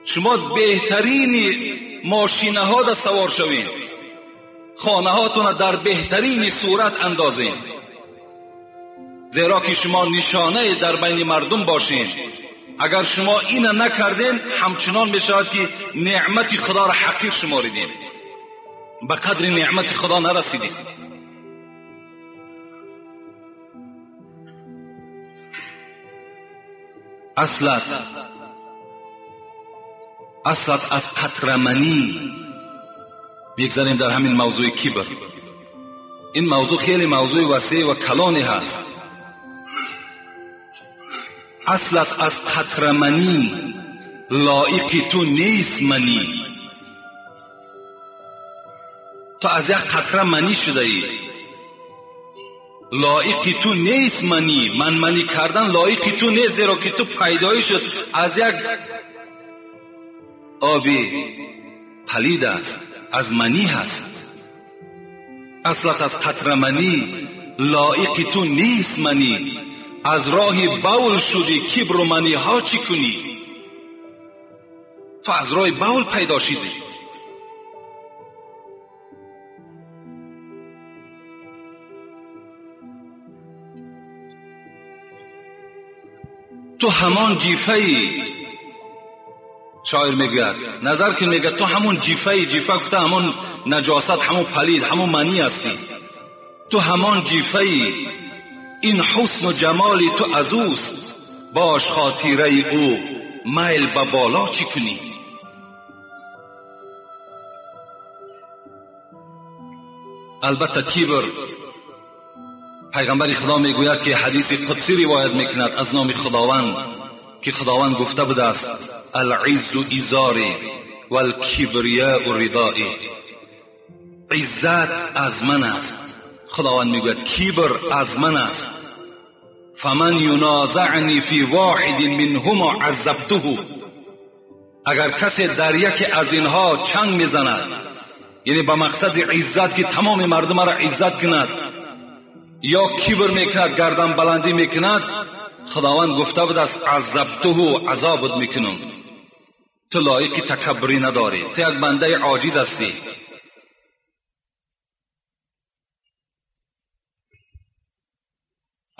شما بهترین ماشینه ها در سوار شوین، خانه هاتون در بهترین صورت اندازین. Зеро ки шумо нишонае дар байни мардум бошед. Агар шумо ина накардем, ҳамчунон мешавад ки неъмати Худоро ҳақир шуморидем, ба қадри неъмати Худо нарасидем. Аслат аз қатраманӣ мегзарем дар ҳамин мавзӯи кибр. Ин мавзӯъ хеле мавзӯи васеъ ва калоне ҳаст. Аслат аз қатраманӣ лоиқи ту нест манӣ. Ту аз як қатра манӣ шудаӣ, лоиқи ту нест манӣ. Манманӣ кардан лоиқи ту нест, зеро ки ту пайдоӣ шуд аз як оби палид аст, аз манӣ ҳаст. Аслат аз қатраманӣ лоиқи ту нест манӣ. Аз роҳи бавл шудӣ, кибру маниҳо чӣ кунӣ? Ту аз роҳи бавл пайдо шудӣ. Ту ҳамон ҷифаи, шоир мегӯяд, назар кун, мегӯяд ту ҳамон ҷифаи, ҷифа гуфта ҳамон наҷосат, ҳамон палид, ҳамон манӣ ҳастӣ. Ту ҳамон ҷифаи, ин ҳусну ҷамоли ту аз ӯст, бош хотираи ӯ, майл ба боло чӣ кунӣ? Албатта кибр, пайғамбари Худо мегӯяд ки ҳадиси қудсӣ ривоят мекунад аз номи Худованд, ки Худованд гуфта будааст: алъиззу изори валкибрияу ридои. Иззат аз ман аст. Худованд мегӯяд кибр аз ман аст. фаман юнозаъни фи воҳидин минҳумо азабтуҳу. Агар касе дар яке аз инҳо чанг мезанад, яъне ба мақсади иззат ки тамоми мардумаро иззат кунад, ё кибр мекунад, гардан баландӣ мекунад, Худованд гуфта будааст азабтуҳу, азобат мекунам. Ту лоиқи такаббурӣ надорӣ, ту як бандаи оҷиз ҳастӣ.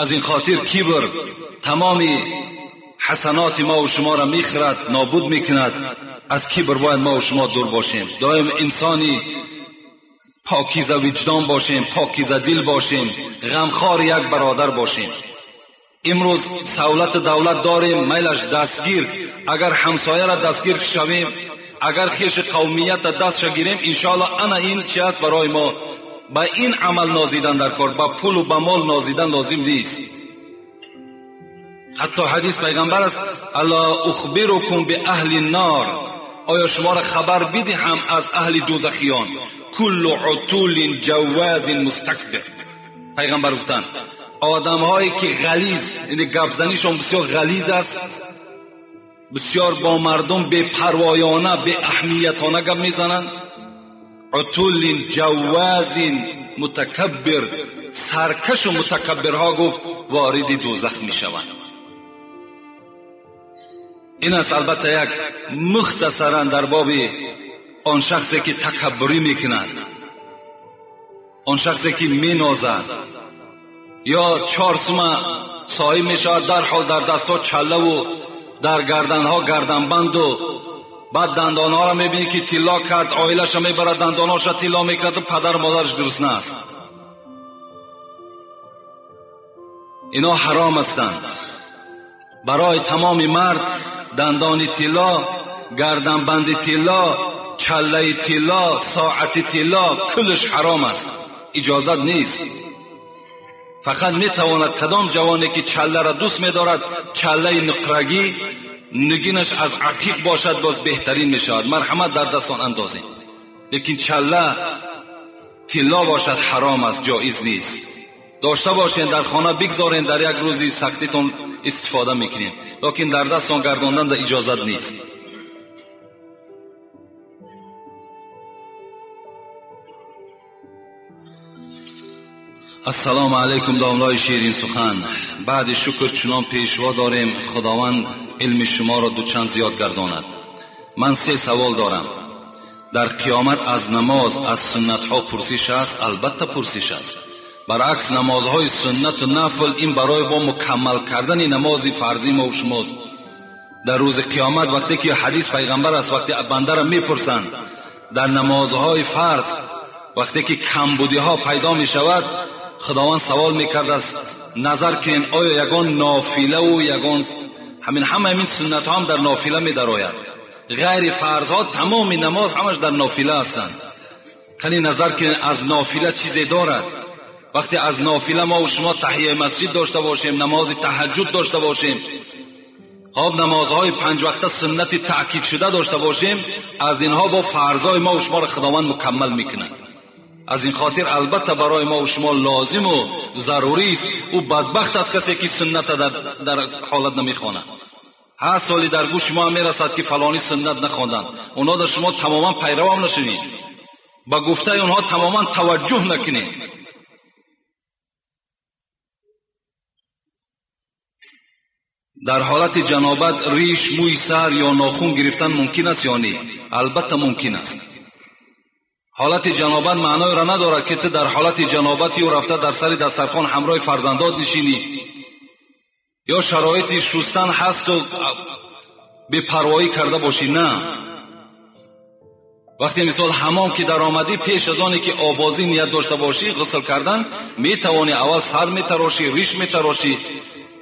Аз ин хотир кибр тамоми ҳасаноти мо ва шуморо мехӯрад, нобуд мекунад. Аз кибр бояд мо ва шумо дур бошем. Доим инсони покиза виҷдон бошем, покиза дил бошем, ғамхори як бародар бошем. Имрӯз савлату давлат дорем, майлаш дастгир. Агар ҳамсояро дастгир шавем, агар хеши қавмиятро дастша гирем, иншоаллоҳ ана ин чи аст барои мо. Ба ин амал нозидан дар кор, ба пулу ба мол нозидан лозим нест. Ҳатто ҳадис пайғамбар аст: ала ухбирукум биаҳли нор, оё шуморо хабар бидиҳам аз аҳли дӯзахиён? куллу утулин ҷаввазин мустакбир. Пайғамбар гуфтанд одамҳое ки ғализ, яъне гапзанишон бисёр ғализ аст, бисёр бо мардум бепарвоёна, беаҳамиятона гап мезананд. Утулин ҷаввазин мутакаббир, саркашу мутакаббирҳо гуфт вориди дӯзах мешаванд. Ин аст албатта як мухтасаран дар боби он шахсе ки такаббурӣ мекунад, он шахсе ки менозад, ё 4 сума соҳиб мешавад, дарҳол дар дастҳо чаллаву дар гарданҳо гарданбанду, баъд дандонҳоро мебинӣ ки тилло кард, оилаша мебарад, дандонҳоша тилло мекунад, падару модараш гурусна аст. Ино ҳаром ҳастанд. Барои тамоми мард дандони тилло, гарданбанди тилло, чаллаи тилло, соати тилло куллаш ҳаром аст, иҷозат нест. Фақат метавонад кадом ҷавоне ки чалларо дӯст медорад, чаллаи нуқрагӣ, нигинаш аз ақиқ бошад, боз беҳтарин мешавад. Марҳамат дар дастон андозем. Лекин чалла тилло бошад ҳаром аст, ҷоиз нест. Дошта бошен, дар хона бигзорен, дар як рӯзи сахтитон истифода мекунем, лекин дар дастон гардондан да иҷозат нест. Ассалому алайкум домлои ширин сухан. Баъди шукр чунон пешво дорем, Худованд илми шуморо дучанд зиёд гардонад. Ман 3 савол дорам. Дар қиёмат аз намоз, аз суннатҳо пурсиш аст? Албатта пурсиш аст. Баръакс намозҳои суннату нафл ин барои бо мукаммал кардани намози фарзии мо шумост. Дар рӯзи қиёмат вақте ки ҳадис пайғамбар аст, вақте бандаро мепурсанд дар намозҳои фарз вақте ки камбудиҳо пайдо мешавад, Худованд савол мекардааст, назар кунед оё ягон нофилаву ягон ҳамин ҳама ҳамин суннатҳо ҳам дар нофила медарояд. Ғайри фарзҳо тамоми намоз ҳамаш дар нофила ҳастанд. Кани назар кунед аз нофила чизе дорад. Вақте аз нофила мо шумо таҳияи масҷид дошта бошем, намози таҳаҷҷуд дошта бошем, хоб намозҳои панҷ вақта суннати таъкид шуда дошта бошем, аз инҳо бо фарзҳои мо шуморо Худованд мукаммал мекунад. Аз ин хотир албатта барои мо шумо лозиму зарурист. Ӯ бадбахт аст касе ки сунната дар ҳолат намехонад. Ҳар соли дар гӯши шумо мерасад ки фалонӣ суннат нахонданд, онҳо дар шумо тамоман пайравам нашавед, ба гуфтаи онҳо тамоман таваҷҷӯҳ накунед. Дар ҳолати ҷанобат риш, мӯи сар ё нохун гирифтан мумкин аст ё не? Албатта мумкин аст. Ҳолати ҷанобат маъноеро надорад ки ту дар ҳолати ҷанобати ӯ рафта дар сари дастархон ҳамроҳи фарзандот нишинӣ ё шароити шустан ҳасту бепарвоӣ карда бошӣ. На, вақте мисол ҳамом ки даромадӣ, пеш аз оне ки обозӣ ният дошта бошӣ, ғусл кардан метавонӣ, аввал сар метарошӣ, риш метарошӣ,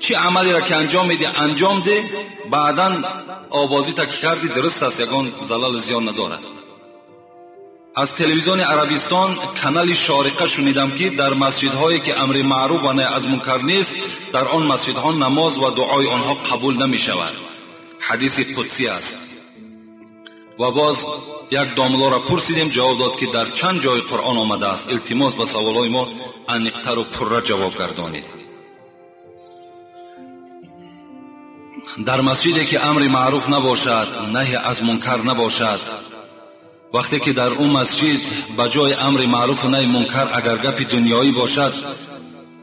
чӣ амалеро ки анҷом медиҳ анҷом де, баъдан обозита ки кардӣ дуруст аст, ягон залал зиён надорад. Аз телевизиони Арабистон канали Шориқа шунидам ки дар масҷидҳое ки амри маъруф ва наҳй аз мункар нест, дар он масҷидҳо намоз ва дуои онҳо қабул намешавад. Ҳадиси қудсӣ аст. Ва боз як домлоро пурсидем, ҷавоб дод ки дар чанд ҷои Қуръон омадааст. Илтимос ба саволҳои мо аниқтару пурра ҷавоб гардонед. Дар масҷиде ки амри маъруф набошад, наҳй аз мункар набошад, вақте ки дар он масҷид ба ҷои амри маъруфу наҳи мункар агар гапи дунёӣ бошад,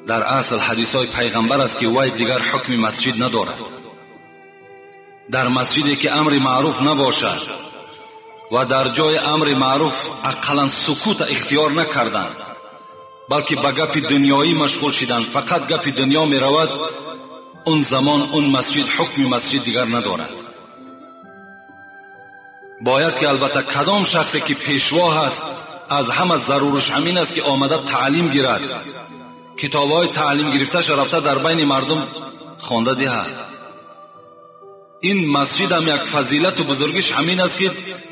дар асл ҳадисҳои пайғамбар аст ки вай дигар ҳукми масҷид надорад. Дар масҷиде ки амри маъруф набошад ва дар ҷои амри маъруф ақаллан сукута ихтиёр накарданд, балки ба гапи дунёӣ машғул шиданд, фақат гапи дунё меравад, он замон он масҷид ҳукми масҷид дигар надорад. Бояд ки албатта кадом шахсе ки пешво ҳаст, аз ҳама зарураш ҳамин аст ки омада таълим гирад, китобҳои таълим гирифташа рафта дар байни мардум хонда диҳад. Ин масҷидам як фазилату бузургиш ҳамин аст ки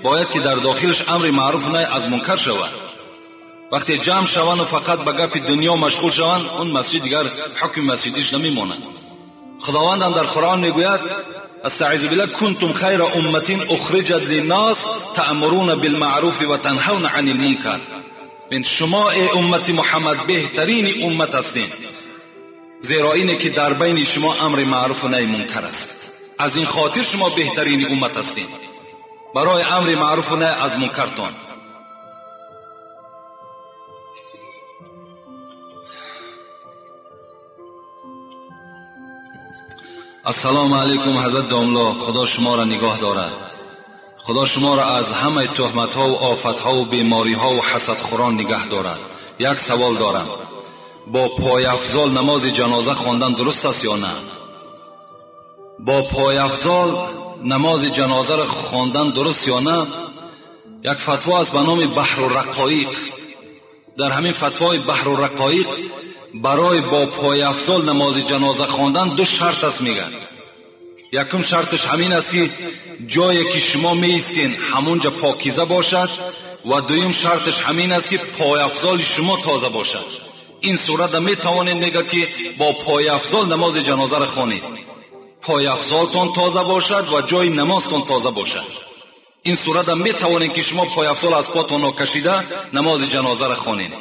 бояд ки дар дохилаш амри маъруф наҳй аз мункар шавад. Вақте ҷамъ шаванду фақат ба гапи дунё машғул шаванд, он масҷид дигар ҳукми масҷидиш намемонад. Худовандам дар Қуръон мегӯяд: استعیذ بالله کنتم خیر امة اخرجت للناس تأمرون بالمعروف وتنهون عن المنکر. من شما ای امت محمد بهترین امت هستین، زیرا اینه که در بین شما امر معروف و نهی منکر است. از این خاطر شما بهترین امت هستین، برای امر معروف و نهی از منکرتان. السلام علیکم حضرت داملا، خدا شما را نگاه دارد. خدا شما را از همه تهمت‌ها و آفت‌ها و بیماری‌ها و حسدخوران نگه دارد. یک سوال دارم: با پایافزال نماز جنازه خواندن درست است یا نه؟ با پایافزال نماز جنازه را خواندن درست یا نه؟ یک فتوا است به نام بحر الرقایق. در همین فتوای بحر الرقایق برای با پایافزال نماز جنازه خواندن دو شرط است میگن. یکم شرطش همین است که جایی که شما میایستین همونجا پاکیزه باشد، و دویم شرطش همین است که پایافزال شما تازه باشد. این صورت میتوانید میگد که با پایافزال نماز جنازه را خوانید، پایافزالتان تازه باشد و جای نمازتان تازه باشد. این صورت میتوانید که شما پایافزال از پاتان کشیده نماز جنازه را خوانید.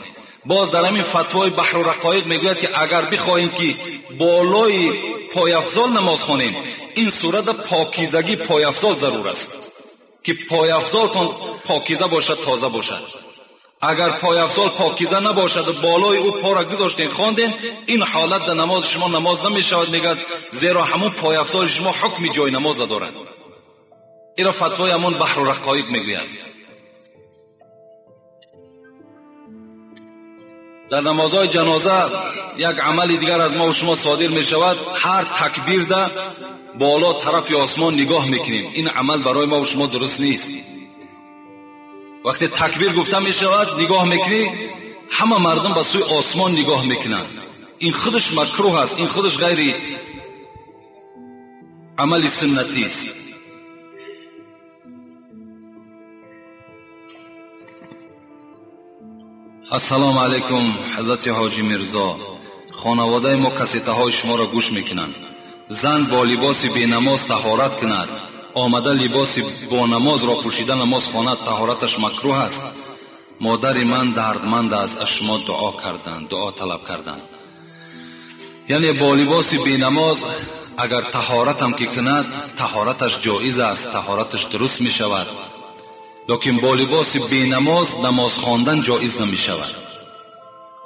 باز در همین فتوای بحر الرقایق میگوید که اگر بخواهید که بالای پایافزال نماز خوانیم، این صورت پاکیزگی پایافزال ضرور است که پایافزالتان پاکیزه باشد، تازه باشد. اگر پایافزال پاکیزه نباشد و بالای او پا را گذاشتین خواندین، این حالت در نماز شما نماز نمیشود، میگد زیرا همون پایافزال شما حکم جای نماز دارد. این را فتوای همون بحر الرقایق میگوید. дар намозҳои ҷаноза як амали дигар аз мо ва шумо содир мешавад. Ҳар такбир да боло тарафи осмон нигоҳ мекунем. Ин амал барои мо ва шумо дуруст нест. Вақте такбир гуфта мешавад, нигоҳ мекунӣ, ҳама мардум ба сӯи осмон нигоҳ мекунанд. Ин худаш макруҳ аст, ин худаш ғайри амали суннатӣ аст. Ассалому алайкум, ҳазрати ҳоҷи Мирзо. Хонаводаи мо кассетаҳои шуморо гӯш мекунанд. Зан бо либоси бенамоз таҳорат кунад, омада либоси бонамозро пӯшида намоз хонад, таҳораташ макруҳ аст. Модари ман дардманд аст, аз шумо дуо карданд, дуо талаб карданд. Яъне бо либоси бенамоз агар таҳоратам ки кунад, таҳораташ ҷоиз аст, таҳораташ дуруст мешавад. Лекин бо либоси бенамоз намоз хондан ҷоиз намешавад.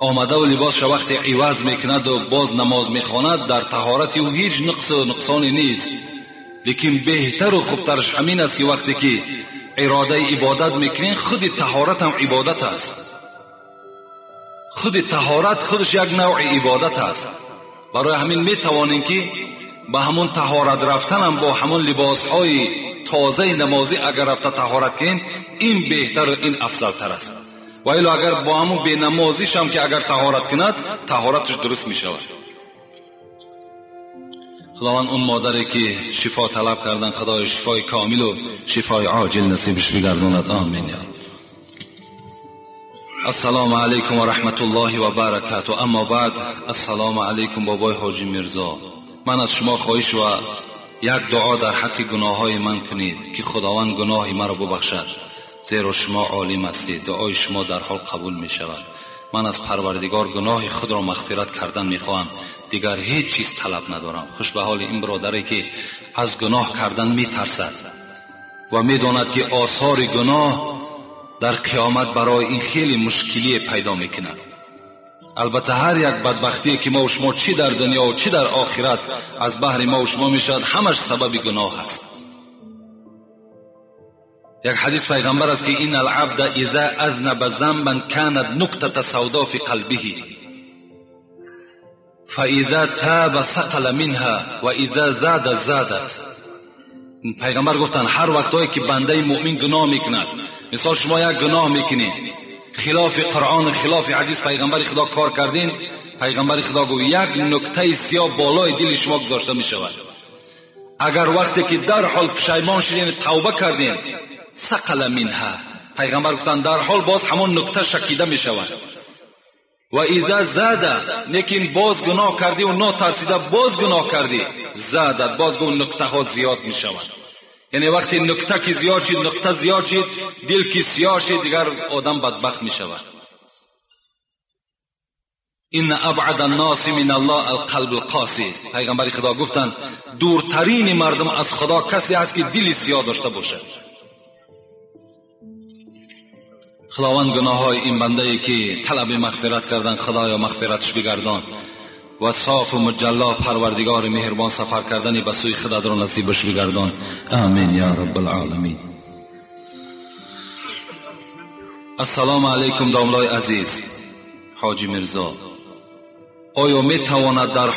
Омадаву либосша вақте иваз мекунаду боз намоз мехонад, дар таҳорати ӯ ҳеҷ нуқсу нуқсоне нест. Лекин беҳтару хубтараш ҳамин аст, ки вақте ки иродаи ибодат мекунем, худи таҳорат ҳам ибодат аст. Худи таҳорат худаш як навъи ибодат аст. Барои ҳамин метавонем, ки ба ҳамон таҳорат рафтанам бо ҳамон либосҳои тозаи намозӣ агар рафта таҳорат кунем, ин беҳтару ин афзалтар аст. Ва ило агар бо ҳамон бенамозишам ки агар таҳорат кунад, таҳораташ дуруст мешавад. Худованд он модаре ки шифо талаб кардан, Худои шифои комилу шифои оҷил насибаш бигардонад. Амин. Ассалому алайкум ва раҳматуллоҳи ва баракату. Аммо баъд, ассалому алайкум бобои ҳоҷи Мирзо. Ман аз шумо хоҳиш ва як дуо дар ҳаққи гуноҳҳои ман кунед, ки Худованд гуноҳи маро бубахшад, зеро шумо олим ҳастед, дуои шумо дар ҳол қабул мешавад. Ман аз Парвардигор гуноҳи худро мағфират кардан мехоҳам, дигар ҳеҷ чиз талаб надорам. Хуш ба ҳоли ин бародаре ки аз гуноҳ кардан метарсад ва медонад, ки осори гуноҳ дар қиёмат барои ин хеле мушкилие пайдо мекунад. Албатта ҳар як бадбахтие ки мо ва шумо чӣ дар дунё ва чӣ дар охират аз баҳри мо ва шумо мешавад, ҳамаш сабаби гуноҳ аст. Як ҳадис пайғамбар аст, ки ин алабда иза азнаба замбан канат нуктата савдо фи қалбиҳи фаиза таба сақала минҳа ва иза зада задат. Пайғамбар гуфтанд, ҳар вақтҳое ки бандаи муъмин гуноҳ мекунад, мисол шумо як гуноҳ мекунед, хилофи Қуръон, хилофи ҳадис пайғамбари Худо кор кардин, пайғамбари Худо гуфт, як нуктаи сиёҳ болои дили шумо гузошта мешавад. Агар вақте ки дарҳол пушаймон шудин, тавба кардин, сақала минҳа, пайғамбар гуфтанд, дарҳол боз ҳамон нукта шакида мешавад. Ва иза зада, лекин боз гуноҳ кардӣ ва нотарсида боз гуноҳ кардӣ, задат, боз гу нуктаҳо зиёд мешавад. Яъне вақте нукта ки зиёд шид, нуқта зиёд шид, дил ки сиёҳ шид, дигар одам бадбахт мешавад. Ин абъад الناس من الله القلب القاسی. پیغمبر خدا گفتند، دورترین مردم از خدا کسی است که دل سیاه داشته باشد. خداوند گناه‌های این بنده که طلب مغفرت کردن، خدایا مغفرتش بگردان و صاف و مجلا پروردگار مهربان سفر کردن به سوی خدا را نصیبش بگردان. آمین یا رب العالمین. السلام علیکم داملای عزیز حاجی میرزا. آیا می تواند در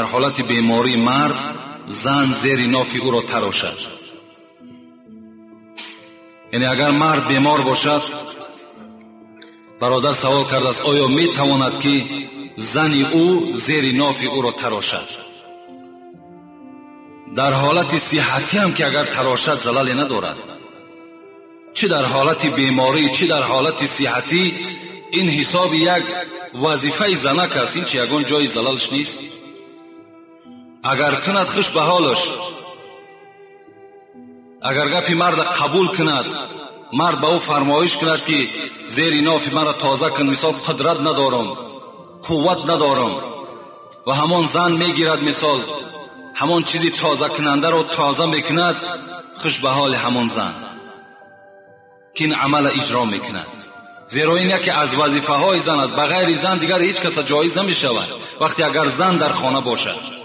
حالت بیماری مرد زن زیر ناف او را تراشد؟ یعنی اگر مرد بیمار باشد، برادر سوال کرده است، آیا می تواند که زن او زیر ناف او را تراشد؟ در حالت صحتی هم که اگر تراشد زللی ندارد، چه در حالت بیماری چه در حالت صحتی، این حساب یک وظیفه زنک است، این چه یگان جای زلالش نیست. اگر کند خوش به حالش، اگر گپی مرد قبول کند، مرد به او فرمایش کند که زیر ناف مرا تازه کن، مثال قدرت ندارم، قوت ندارم، و همان زن میگیرد مثال همان چیزی تازه کننده رو تازه میکند، خوش به حال همان زن که این عمل اجرا میکند. زیرا این یکی از وظیفه های زن است، بغیر زن دیگر هیچ کس جایز نمیشود وقتی اگر زن در خانه باشد.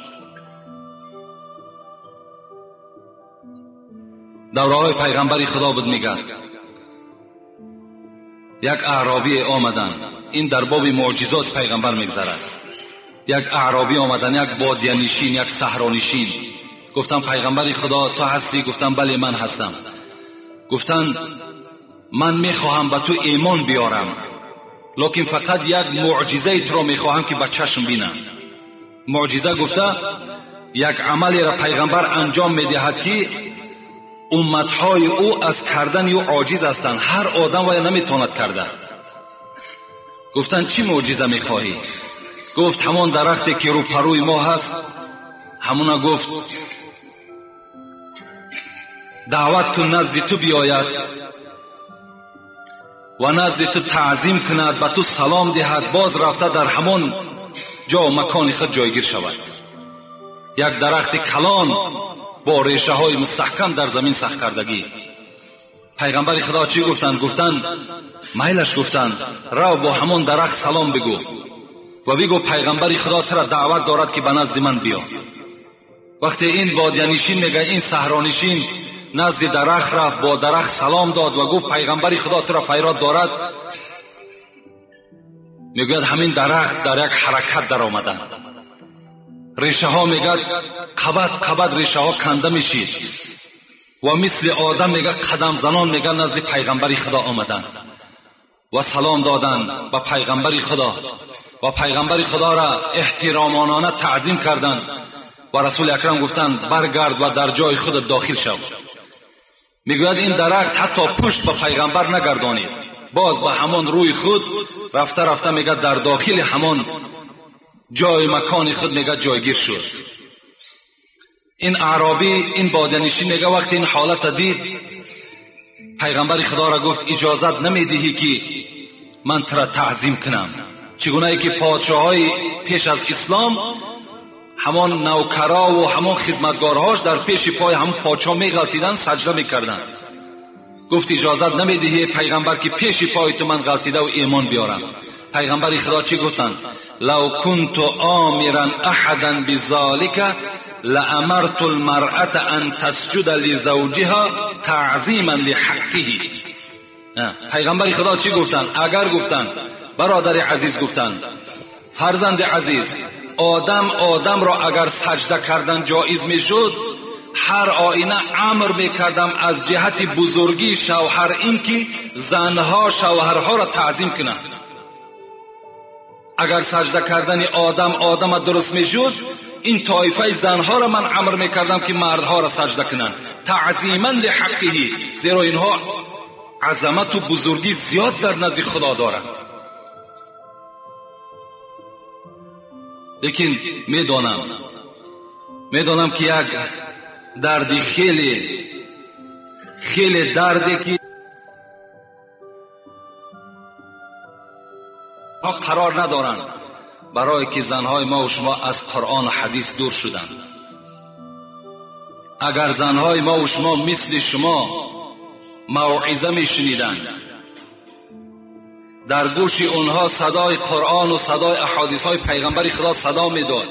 دوره های پیغمبری خدا بود میگد Як аъробӣ омаданд, ин дар боби мӯъҷизоти пайғамбар мегзарад. Як аъробӣ омаданд, як бодиянишин, як саҳронишин. Гуфтанд пайғамбари Худо ту ҳастӣ? Гуфтанд бале, ман ҳастам. Гуфтанд ман мехоҳам ба ту имон биёрам, лекин фақат як мӯъҷизаи туро мехоҳам ки ба чашм бинам. Мӯъҷиза гуфта як амалеро пайғамбар анҷом медиҳад ки умматҳои ӯ аз кардани ӯ оҷиз ҳастанд, ҳар одам вая наметавонад карда. Гуфтанд чӣ мӯъҷиза мехоҳӣ? Гуфт ҳамон дарахте ки рӯпарӯи мо ҳаст, ҳамона гуфт даъват кун назди ту биёяд ва назди ту таъзим кунад, ба ту салом диҳад, боз рафта дар ҳамон ҷо макони худ ҷойгир шавад. Як дарахти калон бо решаҳои мустаҳкам дар замин сахт кардагӣ. Пайғамбари Худо чӣ гуфтанд? Гуфтанд майлаш, гуфтанд рав бо ҳамон дарахт салом бигӯ ва бигӯ пайғамбари Худо тура даъват дорад ки ба назди ман биё. Вақте ин бодиянишин мега, ин саҳронишин назди дарахт рафт, бо дарахт салом дод ва гуфт пайғамбари Худо тура файрод дорад. Мегӯяд ҳамин дарахт дар як ҳаракат даромаданд. Решаҳо мегӯяд қабат қабат решаҳо канда мешид ва мисли одам мегӯяд қадамзанон мегӯяд назди пайғамбари Худо омаданд ва салом доданд ба пайғамбари Худо ва пайғамбари Худоро эҳтиромонона таъзим карданд ва расули акрам гуфтанд баргард ва дар ҷои худат дохил шав. Мегӯяд ин дарахт ҳатто пушт ба пайғамбар нагардонид, боз ба ҳамон рӯи худ рафта рафта мегӯяд дар дохили ҳамон ҷои макони худ мегӯяд ҷойгир шуд. Ин аъробӣ, ин бодиянишин мегӯяд вақте ин ҳолатро дид, пайғамбари Худоро гуфт иҷозат намедиҳӣ ки ман тура таъзим кунам. Чигунае ки подшоҳҳои пеш аз ислом ҳамон навкарову ҳамон хизматгорҳош дар пеши пои ҳамон подшоҳ меғалтиданд, саҷда мекарданд. Гуфт иҷозат намедиҳӣ пайғамбар ки пеши пои ту ман ғалтидаву имон биёрам. Пайғамбари Худо чӣ гуфтанд? لو كنت آمرا احدا بذلك لامرت المرأة ان تسجد لزوجها تعظیما لحقه. پیغمبر خدا چی گفتن؟ اگر گفتن برادر عزیز، گفتن فرزند عزیز، آدم آدم را اگر سجده کردن جایز میشد، هر آینه امر میکردم از جهت بزرگی شوهر این که زنها شوهرها را تعظیم کنند. اگر سجده کردن آدم آدم درست میشد، این طایفه زنها را من امر میکردم که مردها را سجده کنند، تعظیما لحقه، زیرا اینها عظمت و بزرگی زیاد در نزد خدا دارند. لیکن میدانم که یک دردی خیلی خیلی دردی که قرار ندارند، برای که زنهای ما و شما از قرآن و حدیث دور شدند. اگر زنهای ما و شما مثل شما موعظه می شنیدند، در گوش اونها صدای قرآن و صدای احادیث های پیغمبر خدا صدا میداد،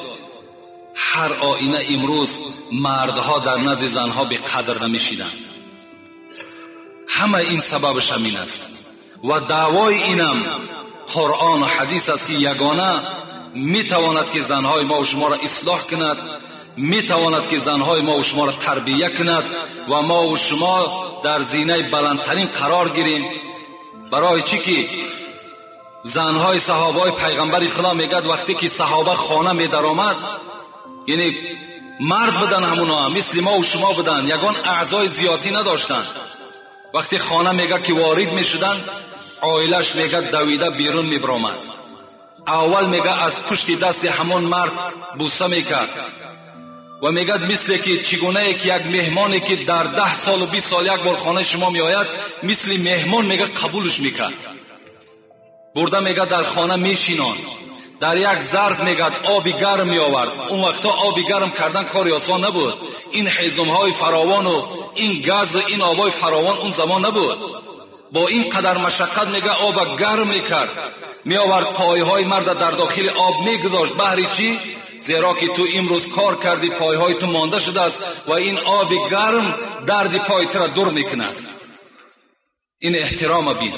هر آینه امروز مردها در نزد زنها به قدر نمیشیدند. همه این سببش همین است و دعوای اینم قرآن و حدیث است که یگانه میتواند که زنهای ما و شما را اصلاح کند، میتواند که زنهای ما و شما را تربیه کند و ما و شما در زینه بلندترین قرار گیریم. برای چی که زنهای صحابه پیغمبر خدا میگد وقتی که صحابه خانه میدرآمد، یعنی مرد بودن، همونا مثل ما و شما بودن، یگان اعضای زیادی نداشتن. وقتی خانه میگه که وارد میشدن، عائلش میگه دویده بیرون میبرآمد. اول میگه از پشت دست همون مرد بوسه میکرد و میگه مثل که چگونه که یک مهمانی که در 10 سال و 20 سال یک بار خانه شما میآید، مثل مهمان میگه قبولش میکرد. برده میگه در خانه میشینان، در یک ظرف میگه آب گرم میآورد. اون وقتا آب گرم کردن کاری آسان نبود، این حیزم های فراوان و این گاز و این آبای فراوان اون زمان نبود. با این قدر مشقت میگه آب گرم میکرد، میآورد پایهای مرد در داخل آب میگذاشت. بهری چی؟ زیرا که تو امروز کار کردی، پایهای تو مانده شده است و این آب گرم درد پای تو را دور میکند. این احترام بین.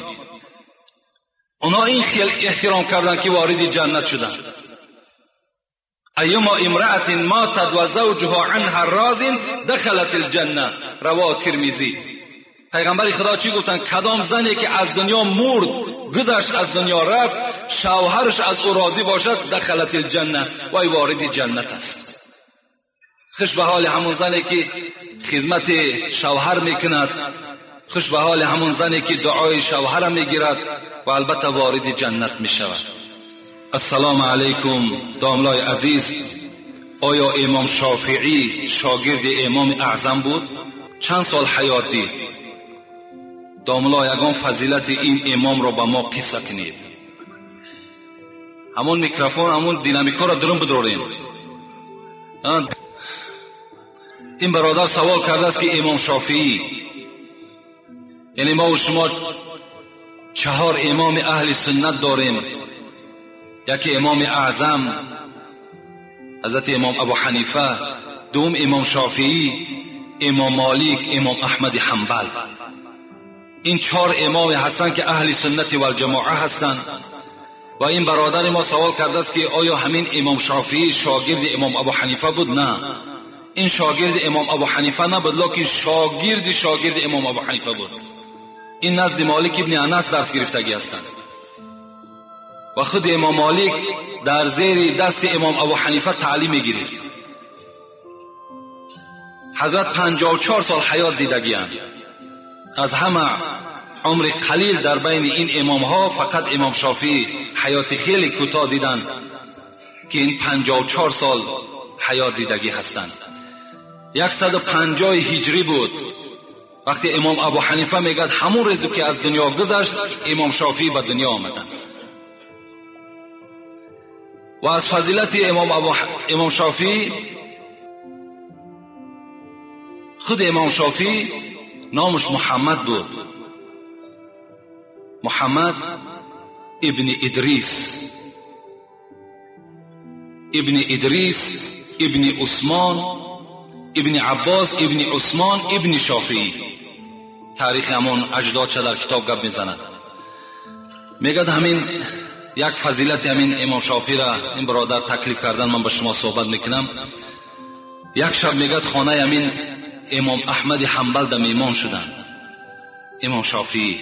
اونا این خیلی احترام کردن که وارد جنت شدن. ایما امرأة ماتت و زوجها عنها راض دخلت الجنه، رواه ترمذی. پیغمبر خدا چی گفتن؟ کدام زنی که از دنیا مرد، گذشت از دنیا رفت، شوهرش از او راضی باشد، دخلت الجنه، وای وارد جنت است. خوش به حال همون زنی که خدمت شوهر میکند، خوش به حال همون زنی که دعای شوهر میگیرد و البته وارد جنت میشود. السلام علیکم داملای عزیز، آیا امام شافعی شاگرد امام اعظم بود؟ چند سال حیات دید؟ داملا یگان فضیلت این امام را به ما قصه کنید. همون میکروفون، همون دینامیکا را درون بداریم. این برادر سوال کرده است که امام شافعی، یعنی ما و شما 4 امام اهل سنت داریم، یکی امام اعظم حضرت امام ابو حنیفه، دوم امام شافعی، امام مالک، امام احمد حنبل. این 4 امام هستند که اهل سنت و الجماعه هستند. و این برادر ما سوال کرده است که آیا همین امام شافعی شاگرد امام ابو حنیفه بود؟ نه، این شاگرد امام ابو حنیفه نبود، لکن شاگرد شاگرد امام ابو حنیفه بود. این نزد مالک ابن انس درس گرفتگی هستند و خود امام مالک در زیر دست امام ابو حنیفه تعلیم گرفت. حضرت 54 سال حیات دیدگی اند. از همه عمر قلیل در بین این امام ها فقط امام شافعی حیات خیلی کوتاه دیدند که این 54 سال حیات دیدگی هستند. 150 هجری بود وقتی امام ابو حنیفه میگد همون روزی که از دنیا گذشت امام شافعی به دنیا آمدند. و از فضیلت امام شافعی، خود امام شافعی نامش محمد بود، محمد ابن ادریس، ابن ادریس ابن عثمان ابن عباس ابن عثمان ابن شافعی. تاریخ همون اجداد چه در کتاب گپ میزند. میگد همین یک فضیلت همین امام شافعی را این برادر تکلیف کردن، من با شما صحبت میکنم. یک شب میگد خانه همین امام احمد حنبل در میمان شدن امام شافعی.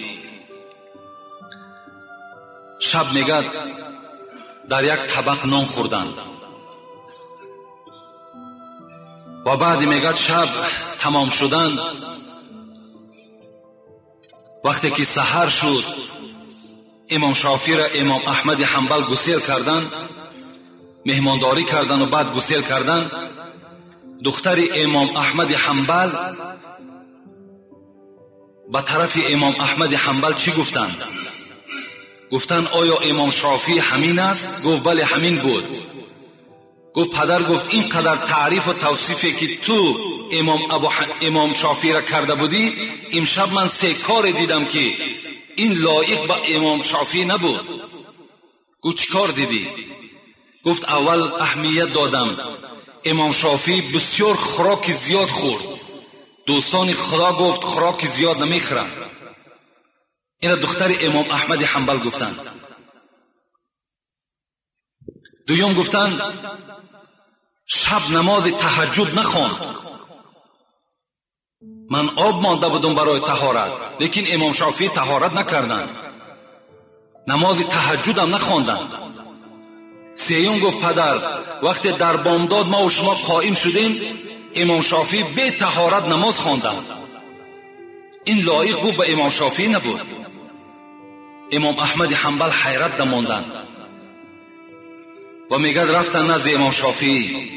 شب میگد در یک طبق نان خوردن و بعد میگد شب تمام شدن، وقتی که سحر شد امام شافعی را امام احمد حنبل گسیل کردن، مهمانداری کردن و بعد گسیل کردن. دختر امام احمد حنبل به طرف امام احمد حنبل چی گفتند؟ گفتند آیا امام شافعی همین است؟ گفت بله همین بود. گفت پدر، گفت اینقدر تعریف و توصیفی که تو امام شافعی را کرده بودی، امشب من 3 کار دیدم که این لایق به امام شافعی نبود. گفت چی کار دیدی؟ گفت اول اهمیت دادم امام شافعی بسیار خوراک زیاد خورد، دوستان خدا گفت خوراک زیاد نمیخورم. این دختر امام احمد حنبل گفتند. دویم گفتند شب نماز تهجد نخواند، من آب مانده بودم برای طهارت، لیکن امام شافعی طهارت نکردند، نماز تهجد هم نخواندند. سیوم گفت پدر وقتی در بامداد ما و شما قائم شدیم امام شافعی به طهارت نماز خواندند. این لایق گفت به امام شافعی نبود. امام احمد حنبل حیرت دماندند و میگد رفتن نزد امام شافعی،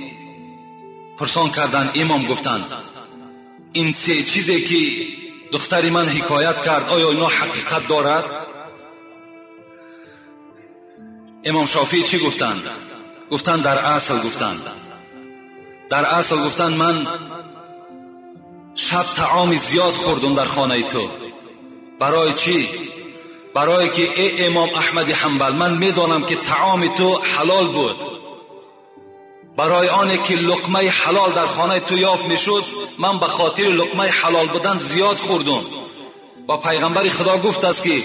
پرسان کردند. امام گفتند این 3 چیزی که دختر من حکایت کرد آیا اینا حقیقت دارد؟ امام شافعی چی گفتند؟ گفتند در اصل گفتند، در اصل گفتند من شب طعام زیاد خوردم در خانه تو. برای چی؟ برای که ای امام احمد حنبل من میدانم که طعام تو حلال بود، برای آنه که لقمه حلال در خانه تو یافت میشد من به خاطر لقمه حلال بودن زیاد خوردم. و پیغمبر خدا گفت است که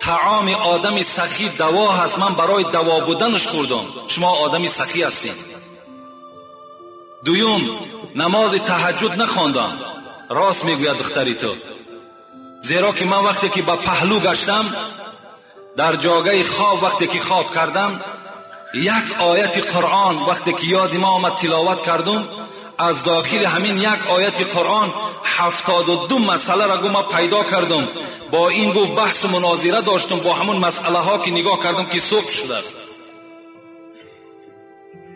Таоми одами сахӣ даво ҳаст, ман барои даво буданаш хӯрдам. Шумо одами сахӣ ҳастед. Дуюм, намози таҳаҷҷуд нахондам. Рост мегӯяд духтари ту, зеро ки ман вақте ки ба паҳлӯ гаштам, дар ҷогаи хоб вақте ки хоб кардам, як ояти Қуръон вақте ки ёди ма омад тиловат кардум, аз дохили ҳамин як ояти Қуръон 72 масъаларо гу ма пайдо кардум. Бо ин гуфт баҳсу мунозира доштум бо ҳамун масъалаҳо ки нигоҳ кардум ки субҳ шудааст.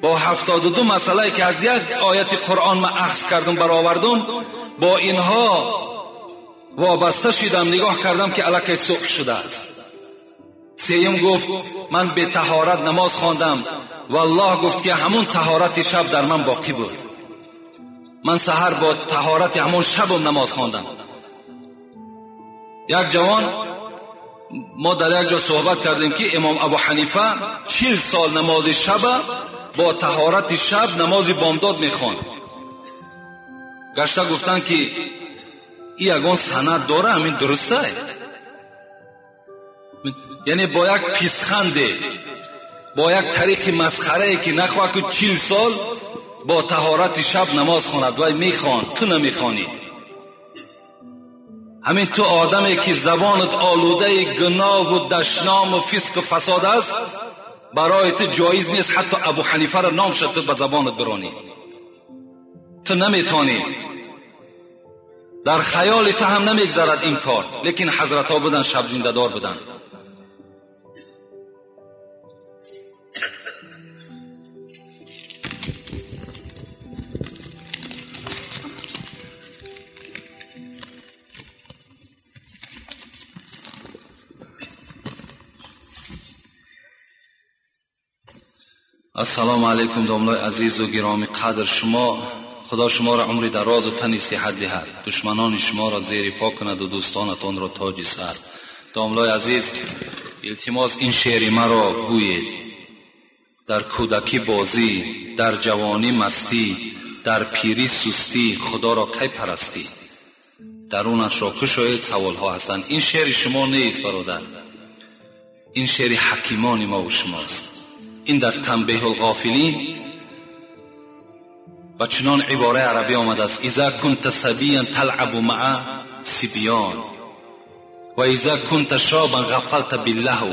Бо 72 масъалае ки аз як ояти Қуръон ма ахз кардум баровардум, бо инҳо вобаста шидам, нигоҳ кардам ки аллакай субҳ шудааст. Сеюм гуфт ман бетаҳорат намоз хондам, валлоҳ гуфт ки ҳамун таҳорати шаб дар ман боқӣ буд. Ман саҳар бо таҳорати ҳамон шабам намоз хондам. Як ҷавон, мо дар як ҷо суҳбат кардем ки имом Абу Ҳанифа 40 сол намози шаба бо таҳорати шаб намози бомдод мехонд. Гашта гуфтанд ки ин ягон санад дора, ҳамин дуруста? Яъне бо як писханде, бо як тариқи масхарае ки нахоҳад ки 40 сол бо таҳорати шаб намоз хонад, вай мехонд, ту намехонӣ. Ҳамин ту одаме ки забонат олудаи гуноҳу дашному фисқу фасод аст, барои ту ҷоиз нест ҳатто Абу Ҳанифаро ном шад ту ба забонат биронӣ. Ту наметонӣ, дар хаёли ту ҳам намегзарад ин кор. Лекин ҳазратҳо буданд, шабзиндадор буданд. Ассалому алайкум домлои азизу гиромӣ қадр. Шумо Худо шуморо умри дарозу тани сиҳат диҳад, душманони шуморо зери по кунад ва дӯстонатонро тоҷи сар. Домлои азиз, илтимос ин шеъри маро гӯед. Дар кӯдакӣ бозӣ, дар ҷавонӣ мастӣ, дар пирӣ сустӣ, Худоро кай парастӣ? Дарунашро кушоед, саволҳо ҳастанд. Ин шеъри шумо нест бародар, ин шеъри ҳакимони мо ва шумост. Ин дар Танбеҳулғофилин ва чунон ибораи арабӣ омадааст: иза кунта сабиян талъабу маа сибён ва иза кунта шобан ғафалта биллаҳв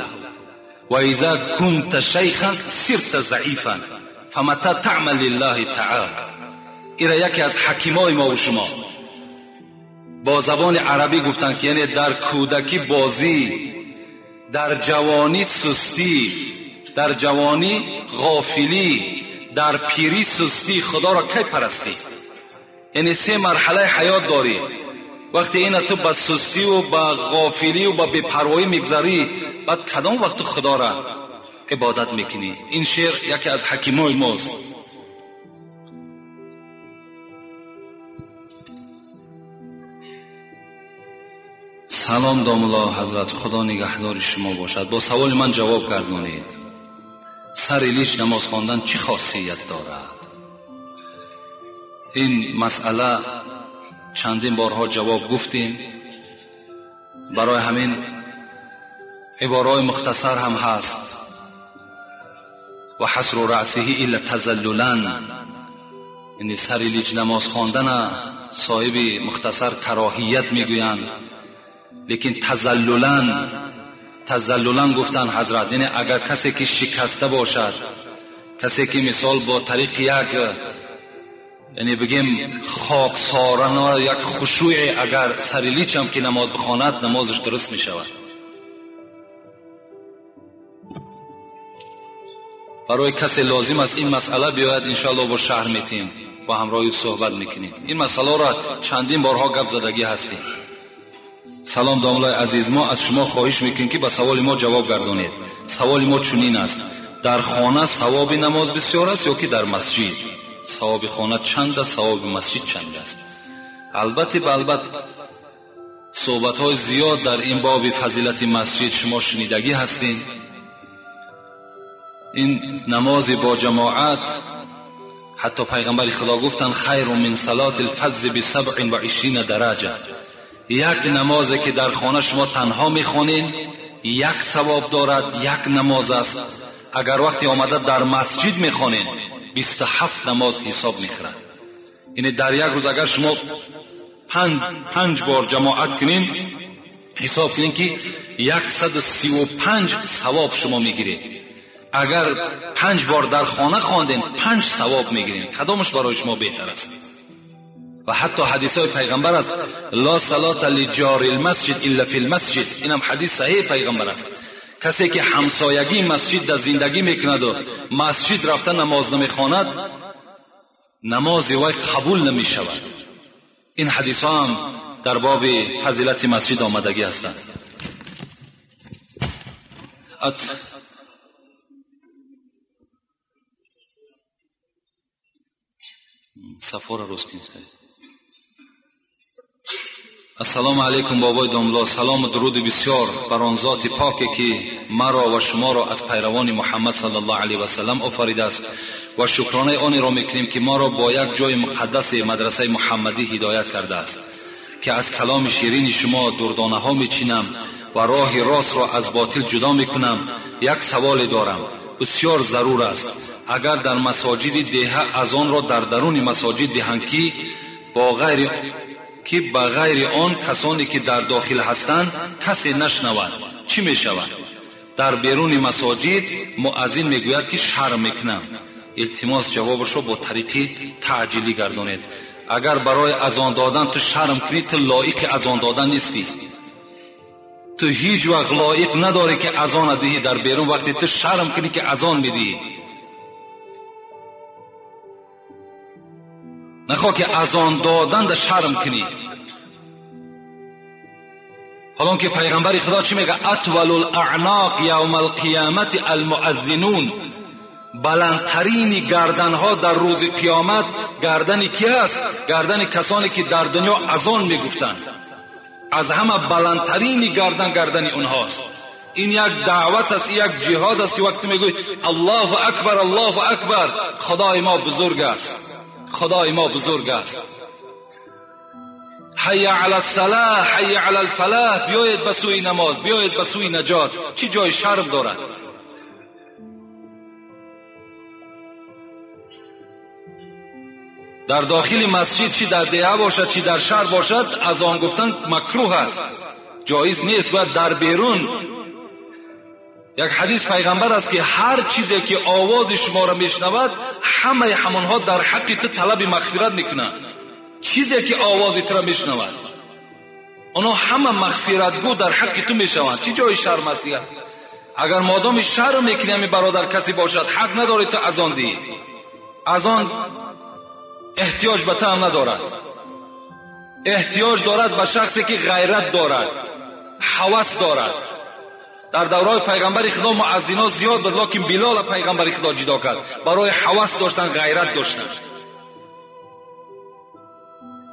ва иза кунта шайхан сирта заифан фамата таъмал лиллаҳи таъала. Ира яке аз ҳакимои мо ва шумо бо забони арабӣ гуфтанд ки яъне дар кӯдакӣ бозӣ, дар ҷавонӣ сустӣ, дар ҷавонӣ ғофилӣ, дар пирӣ сустӣ, Худоро кай парастӣ? Яъне се марҳалаи ҳаёт дорӣ. Вақте ина ту ба сустиву ба ғофилию ба бепарвоӣ мегзарӣ, баъд кадом вақт ту Худоро ибодат мекунӣ? Ин шеър яке аз ҳакимои мост. Салом домулло ҳазрат, Худо нигаҳдори шумо бошад. Бо саволи ман ҷавоб гардонед. Сари лич намоз хондан чӣ хосият дорад? Ин масъала чандин борҳо ҷавоб гуфтем. Барои ҳамин ибораҳои мухтасар ҳам ҳаст. Ва ҳасру раъсиҳи илла тазаллулан, яъне сари лич намоз хондана соҳиби мухтасар кароҳият мегӯянд, лекин тазаллулан гуфтанд ҳазрат, яъне агар касе ки шикаста бошад, касе ки мисол бо тариқи як, яъне бигем хоксорана, як хушӯе, агар сари лич ҳам ки намоз бихонад, намозаш дуруст мешавад. Барои касе лозим аст ин масъала биёяд, иншоаллоҳ бо шаҳр метиҳем, бо ҳамроҳи суҳбат мекунем. Ин масъаларо чандин борҳо гап задагӣ ҳастем. Салом домлои азиз, мо аз шумо хоҳиш мекунем ки ба саволи мо ҷавоб гардонед. Саволи мо чунин аст: дар хона савоби намоз бисёр аст ё ки дар масҷид? Савоби хона чанд аст, савоби масҷид чанд аст? Албатта балбат суҳбатҳои зиёд дар ин боби фазилати масҷид шумо шунидагӣ ҳастед. Ин намози бо ҷамоат, ҳатто пайғамбари Худо гуфтанд хайру мин салати лфаззи бисабъин ва ишрина дараҷа. Як намозе ки дар хона шумо танҳо мехонед, یک ثواب دارد، یک نماز است. اگر وقتی آمده در مسجد میخوانید 27 نماز حساب میخورد. یعنی در یک روز اگر شما 5 بار جماعت کنین، حساب کنین که 135 ثواب شما میگیرید. اگر 5 بار در خانه خواندین 5 ثواب میگیرین. کدامش برای شما بهتر است؟ و حتی حدیث های پیغمبر است، لا صلاة لجار المسجد الا فی المسجد. اینم حدیث صحیح پیغمبر است. کسی که همسایگی مسجد در زندگی میکند و مسجد رفته نماز نمیخواند، نماز وی قبول نمیشود. این حدیث ها هم در باب فضیلت مسجد آمدگی هستند. از سفر روز کنید. السلام علیکم بابای داملا، سلام و درود بسیار بر آن ذات پاکی که مرا و شما را از پیروان محمد صلی الله علیه و سلم آفریده است و شکرانه آن را میکنیم که ما را با یک جای مقدس مدرسه محمدی هدایت کرده است که از کلام شیرین شما دردانه ها میچینم و راه راست را از باطل جدا میکنم. یک سوال دارم، بسیار ضرور است. اگر در مساجد دهه اذان را در درون مساجد دهند که با غیر که به غیر آن کسانی که در داخل هستند کسی نشنود، چی می شود؟ در بیرون مساجد مؤذن میگوید که شرم میکنم. التماس جوابش را با طریق تعجیلی گردانید. اگر برای اذان دادن تو شرم کنی، تو لایق اذان دادن نیستی. تو هیچ وقت لایق نداری که اذان دهی در بیرون. وقتی تو شرم کنی که اذان میدی، نخواه که اذان دادن در شرم کنی. حالا که پیغمبر خدا چی میگه؟ اطول الاعناق یوم القیامت المؤذنون. بلندترین گردنها در روز قیامت گردن کی است؟ گردن کسانی که در دنیا اذان میگفتند. از همه بلندترین گردن گردن اونهاست. این یک دعوت است، یک جهاد است که وقتی میگوی الله اکبر الله اکبر، خدای ما بزرگ است، خدای ما بزرگ است. حی علی الصلاح، حی علی الفلاح، بیایید به سوی نماز، بیایید به سوی نجات. چی جای شرم دارد؟ در داخل مسجد چی در دهه باشد چی در شهر باشد، اذان گفتن مکروه است، جایز نیست. باید در بیرون. یک حدیث پیغمبر است که هر چیزی که آواز شما را میشنود، همه همانها در حق تو طلب مغفرت میکنند. چیزی که آواز تو را میشنود، آنها همه مغفرتگو در حق تو میشوند. چی جای شرم است دیگه؟ اگر مادام شرم میکنی همین برادر کسی باشد، حق نداری تو اذان دهی. اذان احتیاج به تو هم ندارد. احتیاج دارد به شخصی که غیرت دارد، هوس دارد. در دوران پیغمبر خدا مؤذنا زیاد بود، لکن بلال پیغمبر خدا جدا کرد برای هوس داشتن، غیرت داشتن.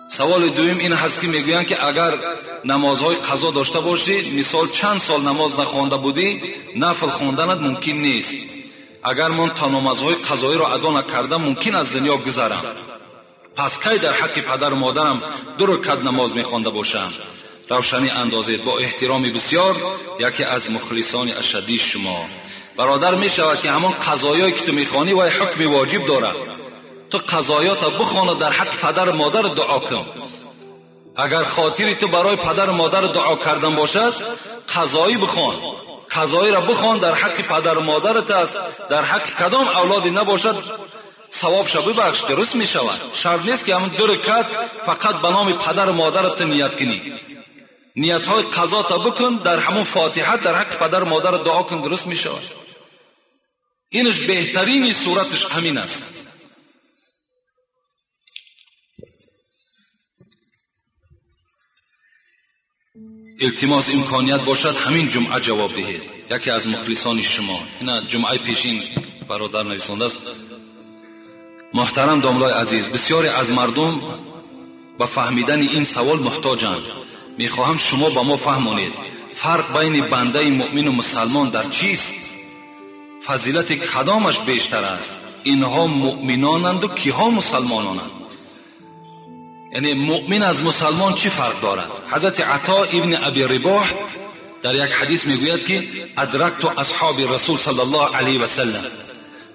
سوال دوم این هست که میگویند که اگر نمازهای قضا داشته باشی، مثال چند سال نماز نخوانده بودی، نفل خواندنت ممکن نیست. اگر من تا نمازهای قضایی را ادا نکردم، ممکن از دنیا گذرم. پس کی در حق پدر و مادرم 2 رکعت نماز میخوانده باشم؟ روشنی اندازید. با احترام بسیار، یکی از مخلصان اشدی شما. برادر، میشود که همان قضایایی که تو میخوانی و حکم واجب دارد، تو قضایات بخوان و در حق پدر و مادر دعا کن. اگر خاطری تو برای پدر و مادر دعا کردن باشد، قضایی بخوان، قضایی را بخوان، در حق پدر و مادرت است. در حق کدام اولادی نباشد ثوابش ببخش، درست میشود. شرط نیست که همون 2 رکعت فقط به نام پدر و مادرت نیت کنی. نیت های قضا تا بکن، در همون فاتحه در حق پدر و مادر دعا کن، درست میشود. اینش بهترین صورتش همین است. التماس امکانیت باشد همین جمعه جواب دهید. یکی از مخلصان شما. اینا جمعه پیشین برادر نویسنده است. محترم داملای عزیز، بسیاری از مردم به فهمیدن این سوال محتاجند. میخواهم شما به ما فهمانید فرق بین بنده مؤمن و مسلمان در چیست؟ فضیلت کدامش بیشتر است؟ اینها مؤمنانند و کیها مسلمانانند؟ یعنی مؤمن از مسلمان چی فرق دارد؟ حضرت عطا ابن ابی رباح Дар як ҳадис мегӯяд ки адракту асҳоби расул саллаллоҳу алайҳи васаллам,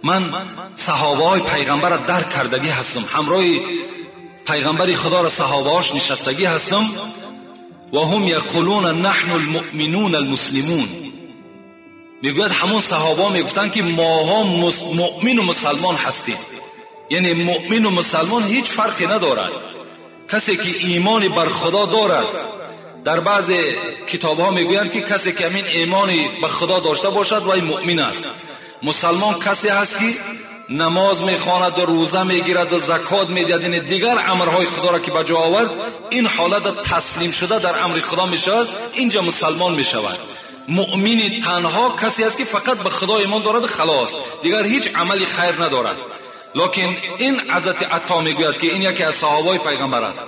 ман саҳобаҳои пайғамбарро дарк кардагӣ ҳастам, ҳамроҳи пайғамбари худоро саҳобаҳош нишастагӣ ҳастам. Ва ҳум яқулуна наҳну алмуъминуна алмуслимун, мегӯяд ҳамон саҳобаҳо мегуфтанд ки моҳо муъмину мусалмон ҳастем. Яъне муъмину мусалмон ҳеҷ фарқе надорад. Касе ки имони бар худо дорад, дар баъзе китобҳо мегӯянд ки касе ки ҳамин имони ба худо дошта бошад вай муъмин аст. Мусалмон касе ҳаст ки намоз мехонад ва рӯза мегирад ва закот медиҳад, яъне дигар амрҳои худоро ки ба ҷо овард, ин ҳолат таслим шуда дар амри худо мешавад, инҷа мусалмон мешавад. Муъмини танҳо касе аст ки фақат ба худо имон дорад халос, дигар ҳеҷ амали хайр надорад. Лекин ин ҳазрати Ато мегӯяд ки ин яке аз саҳобаҳои пайғамбар аст.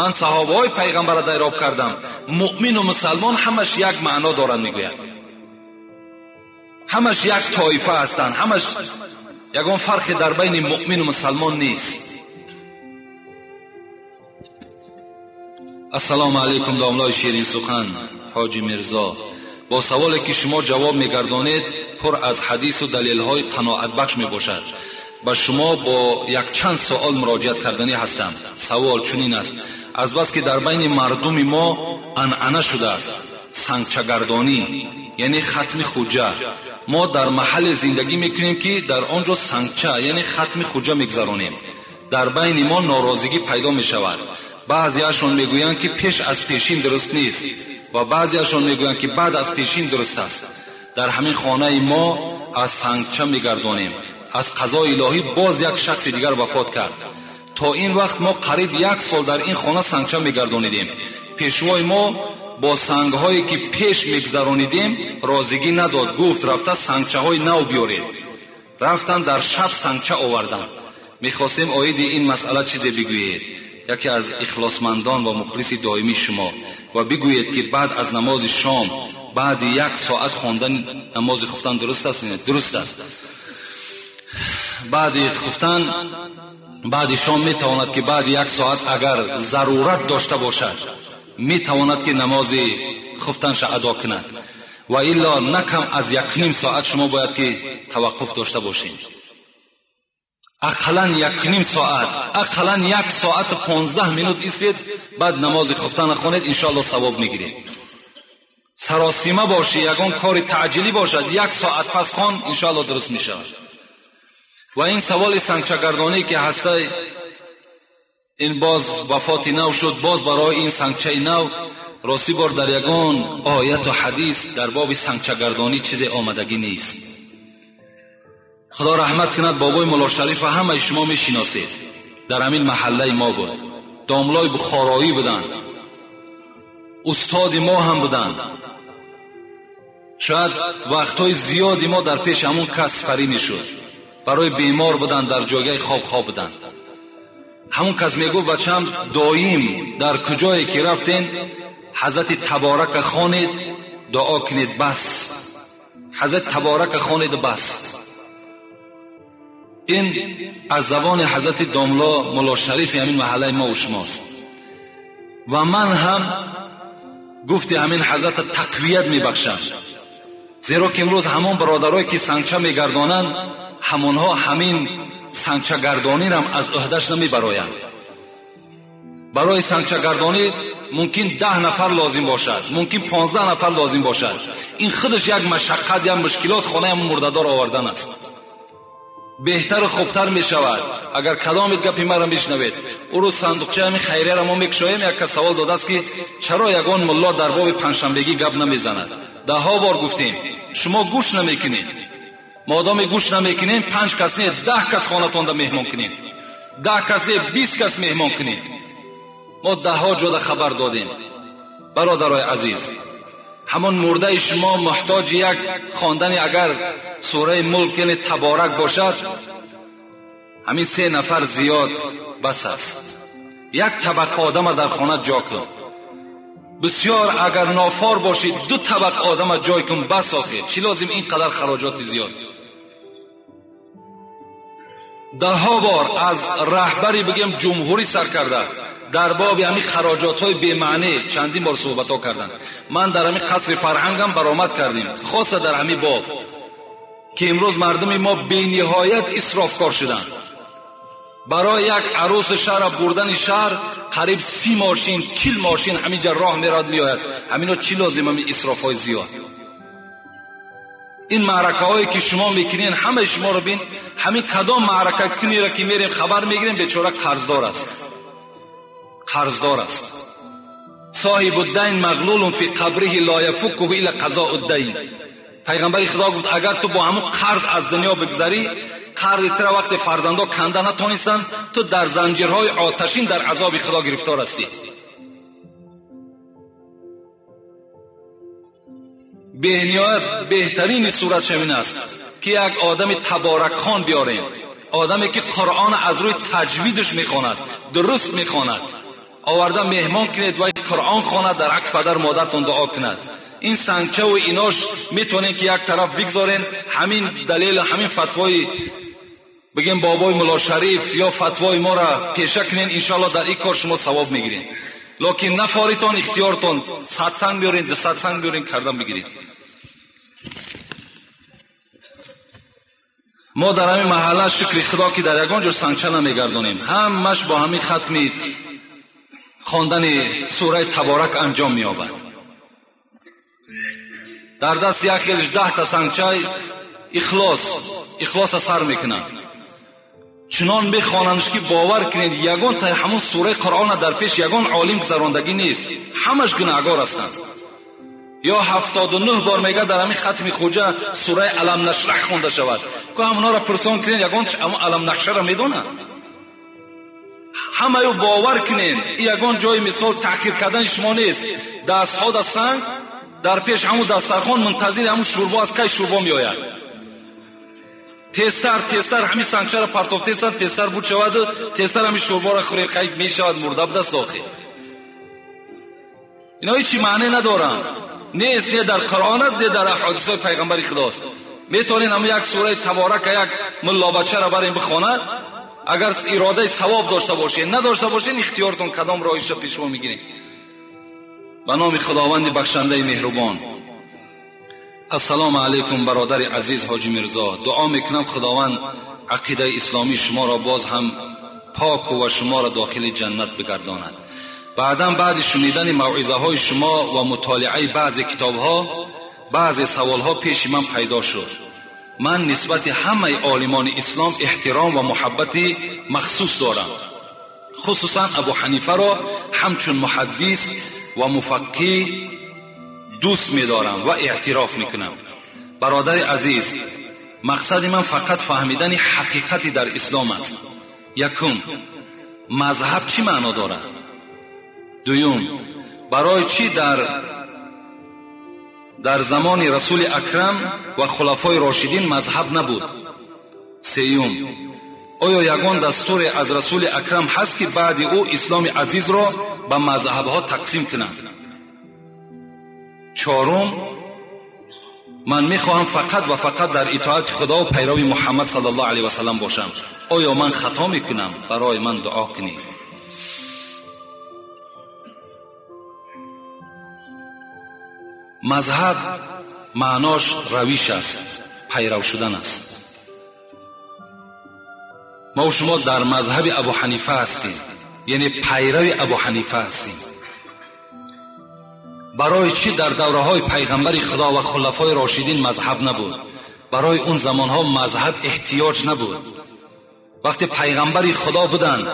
Ман саҳобаҳои пайғамбарро дайроб кардам, муъмину мусалмон ҳамаш як маъно дорад, мегӯяд. Ҳамаш як тоифа ҳастанд, ҳамаш ягон фарқе дар байни муъмину мусалмон нест. Ассалому алайкум домлои ширинсухан ҳоҷи Мирзо, бо саволе ки шумо ҷавоб мегардонед пур аз ҳадису далелҳои қаноатбахш мебошад. Ба шумо бо якчанд суол муроҷиат карданӣ ҳастам. Савол чунин аст: азбаски дар байни мардуми мо анъана шудааст сангчагардонӣ, яъне хатми хуҷа, мо дар маҳалле зиндагӣ мекунем ки дар он ҷо сангча яъне хатми хуҷа мегузаронем. Дар байни мо норозигӣ пайдо мешавад. Баъзеашон мегӯянд ки пеш аз пешин дуруст нест ва баъзеашон мегӯянд ки баъд аз пешин дуруст аст. Дар ҳамин хонаи мо аз сангча мегардонем. Аз қазои илоҳӣ боз як шахси дигар вафот кард. То ин вақт мо қариб як сол дар ин хона сангча мегардонидем. Пешвои мо бо сангҳое ки пеш мегузаронидем розигӣ надод, гуфт рафта сангчаҳои нав биёред. Рафтан дар шаб сангча оварданд. Мехостем оиди ин масъала чизе бигӯед, яке аз ихлосмандон ва мухлиси доимии шумо, ва бигӯед ки баъд аз намози шом баъди як соат хондани намози хуфтан дуруст аст? Дуруст аст. Баъди хуфтан, баъди шом метавонад ки баъди як соат агар зарурат дошта бошад метавонад ки намози хуфтанша адо кунад, ва илло на кам аз 1.5 соат шумо бояд ки таваққуф дошта бошед. Ақаллан 1.5 соат, ақаллан 1 соат 15 минут истед, баъд намози хуфтана хонед, иншоалло савоб мегиред. Саросима бошӣ, ягон кори таъҷилӣ бошад, 1 соат пас хон, иншоалло дуруст мешавад. Ва ин саволи сангчагардонӣ ки ҳаста, ин боз вафоти нав шуд, боз барои ин сангчаи нав ростӣ бор дар ягон ояту ҳадис дар боби сангчагардонӣ чизе омадагӣ нест. Худо раҳмат кунад бобои Мулло Шарифа ҳамаи шумо мешиносед, дар ҳамин маҳаллаи мо буд, домлои бухороӣ буданд, устоди мо ҳам буданд. Шояд вақтҳои зиёди мо дар пеши ҳамон кас сипарӣ мешуд, барои бемор буданд, дар ҷойгаи хоб хоб буданд. Ҳамон кас мегуфт бачам доим дар куҷое ки рафтен ҳазрати Таборака хонед, дуо кунед бас, ҳазрати Таборака хонед бас. Ин аз забони ҳазрати домло Мулло Шарифи ҳамин маҳаллаи мо ва шумост. Ва ман ҳам гуфти ҳамин ҳазрата тақвият мебахшам, зеро ки имрӯз ҳамон бародарое ки сангча мегардонанд, ҳамонҳо ҳамин сангчагардонирам аз ӯҳдаш намебароянд. Барои сангчагардонӣ мумкин 10 нафар лозим бошад, мумкин 15 нафар лозим бошад. Ин худаш як машаққат, як мушкилот хонаи мурдадор овардан аст. Беҳтару хубтар мешавад агар кадомит гапи маро мешнавед. Ӯ рӯз сандуқчаи ҳамин хайрияро мо мекушоем, як кас савол додааст ки чаро ягон мулло дар боби панҷшанбегӣ гап намезанад. Даҳҳо бор гуфтем, шумо гӯш намекунед. Модоме гӯш намекунем, 5 кас не, 10 кас хонатонда меҳмон кунем, 10 кас не, 20 кас меҳмон кунем. Мо даҳҳо ҷода хабар додем. Бародарои азиз, ҳамон мурдаи шумо муҳтоҷи як хондани агар сураи Мулк яъне Таборак бошад, ҳамин 3 нафар зиёд бас аст. Як табақа одама дар хона ҷо кун. Бисёр агар нофор бошид, 2 табақа одама ҷой кун, бас охир. Чӣ лозим ин қадар хароҷоти зиёд? Даҳҳо бор аз раҳбари бигем ҷумҳурӣ сар карда Дар боби ҳамин хароҷотҳои бемаънӣ чандин бор суҳбатҳо карданд. Ман дар ҳамин қасри фарҳангам баромад кардем, хоса дар ҳамин боб ки имрӯз мардуми мо бениҳоят исрофкор шуданд. Барои як арӯси шаҳр бурдани шаҳр қариб 30 мошин, 40 мошин ҳаминҷа роҳ мерад меояд. Ҳамино чӣ лозим ҳамин исрофҳои зиёд? Ин маъракаҳое ки шумо мекунед, ҳамаи шуморо бин, ҳамин кадом маърака кунеро ки мерем хабар мегирем, бечора қарздор аст, қарздор аст. Соҳибу дайн мағлулун фи қабриҳи ло яфуккуҳу илла қазоу дайн. Пайғамбари Худо гуфт агар ту бо ҳамун қарз аз дунё бигзарӣ, қарзи тура вақте фарзандо канда натонистанд, ту дар занҷирҳои оташин дар азоби Худо гирифтор ҳастӣ. Бениҳоят беҳтарини сурат шамин аст ки як одами таборакхон биёрем, одаме ки Қуръон аз рӯи таҷвидаш мехонад, дуруст мехонад, оварда меҳмон кунед ва Қуръон хонад, дар ҳаққи падар модаратон дуо кунад. Ин сангчаву инош метавонем ки як тараф бигзорем, ҳамин далел, ҳамин фатвои бигем бобои Мулло Шариф ё фатвои моро пеша кунен, иншоалло дар ин кор шумо савоб мегиред. Лекин нафоритон, ихтиёртон, 100 санг биёрен, 200 санг биёрен, кардан бигиред. Мо дар ҳамин маҳалла шукри Худо ки дар ягон ҷо сангча намегардонем, ҳамаш бо ҳамин хатми хондани сураи Таборак анҷом меёбад. Дар даст як хелиш 10 та сангчаи ихлоса сар мекунанд. Чунон мехонандш ки бовар кунед, ягон таи ҳамун сураи Қуръона дар пеш ягон олим гузарондагӣ нест, ҳамаш гунаҳгор ҳастанд. Ё 79 бор мега дар ҳамин хатми хуҷа сураи Алам нашраҳ хонда шавад. Ку ҳамонҳоро пурсон кунед, ягон ҳамун Алам нашраҳро медонанд? Ҳамаю бовар кунед, ягон ҷои мисол таҳқир кардани шумо нест. Дастҳо да санг дар пеш ҳамун дастархон мунтазири ҳамун шӯрбо аз кай шӯрбо меояд. Тезтар тезтар ҳамин сангчаро партофтестан, тезтар буд шаваду тезтар ҳамин шӯрборо хӯрем, хай мешавад мурда будаст охир. Ино ҳеҷ маъне надоранд. Нест, не дар Қуръон аст, не дар аҳодисҳои пайғамбари Худост. Метавонед ҳамун як сураи Таборака як муллобачаро барем бихонад, агар иродаи савоб дошта бошед, надошта бошед, ихтиёртон кадом роҳиша пешво мегиред. Ба номи Худованди бахшандаи меҳрубон. Ассалому алайкум бародари азиз Ҳоҷи Мирзо. Дуо мекунам Худованд ақидаи исломии шуморо боз ҳам поку ва шуморо дохили ҷаннат бигардонад. Баъдан баъди шунидани мавъизаҳои шумо ва мутолиаи баъзе китобҳо, баъзе саволҳо пеши ман пайдо шуд. Ман нисбати ҳамаи олимони ислом эҳтиром ва муҳаббати махсус дорам. Хусусан Абу Ҳанифаро ҳамчун муҳаддис ва муфаққиҳ дӯст медорам ва эътироф мекунам. Бародари азиз, мақсади ман фақат фаҳмидани ҳақиқати дар ислом аст. Якум, мазҳаб чӣ маъно дорад? Дуюм, барои чӣ дар замони Расули Акрам ва хулафои рошидин мазҳаб набуд? Сеюм, оё ягон дастуре аз Расули Акрам ҳаст ки баъди ӯ исломи азизро ба мазҳабҳо тақсим кунанд? Чорум, ман мехоҳам фақат ва фақат дар итоати Худо ва пайрави Муҳаммад саллаллоҳу алайҳи васаллам бошам. Оё ман хато мекунам? Барои ман дуо кунед. Мазҳаб маънош равиш аст, пайрав шудан аст. Мо шумо дар мазҳаби Абу Ҳанифа ҳастем, яъне пайрави Абу Ҳанифа ҳастем. Барои чӣ дар давраҳои пайғамбари Худо ва хулафои рошидин мазҳаб набуд? Барои он замонҳо мазҳаб эҳтиёҷ набуд. Вақте пайғамбари Худо буданд,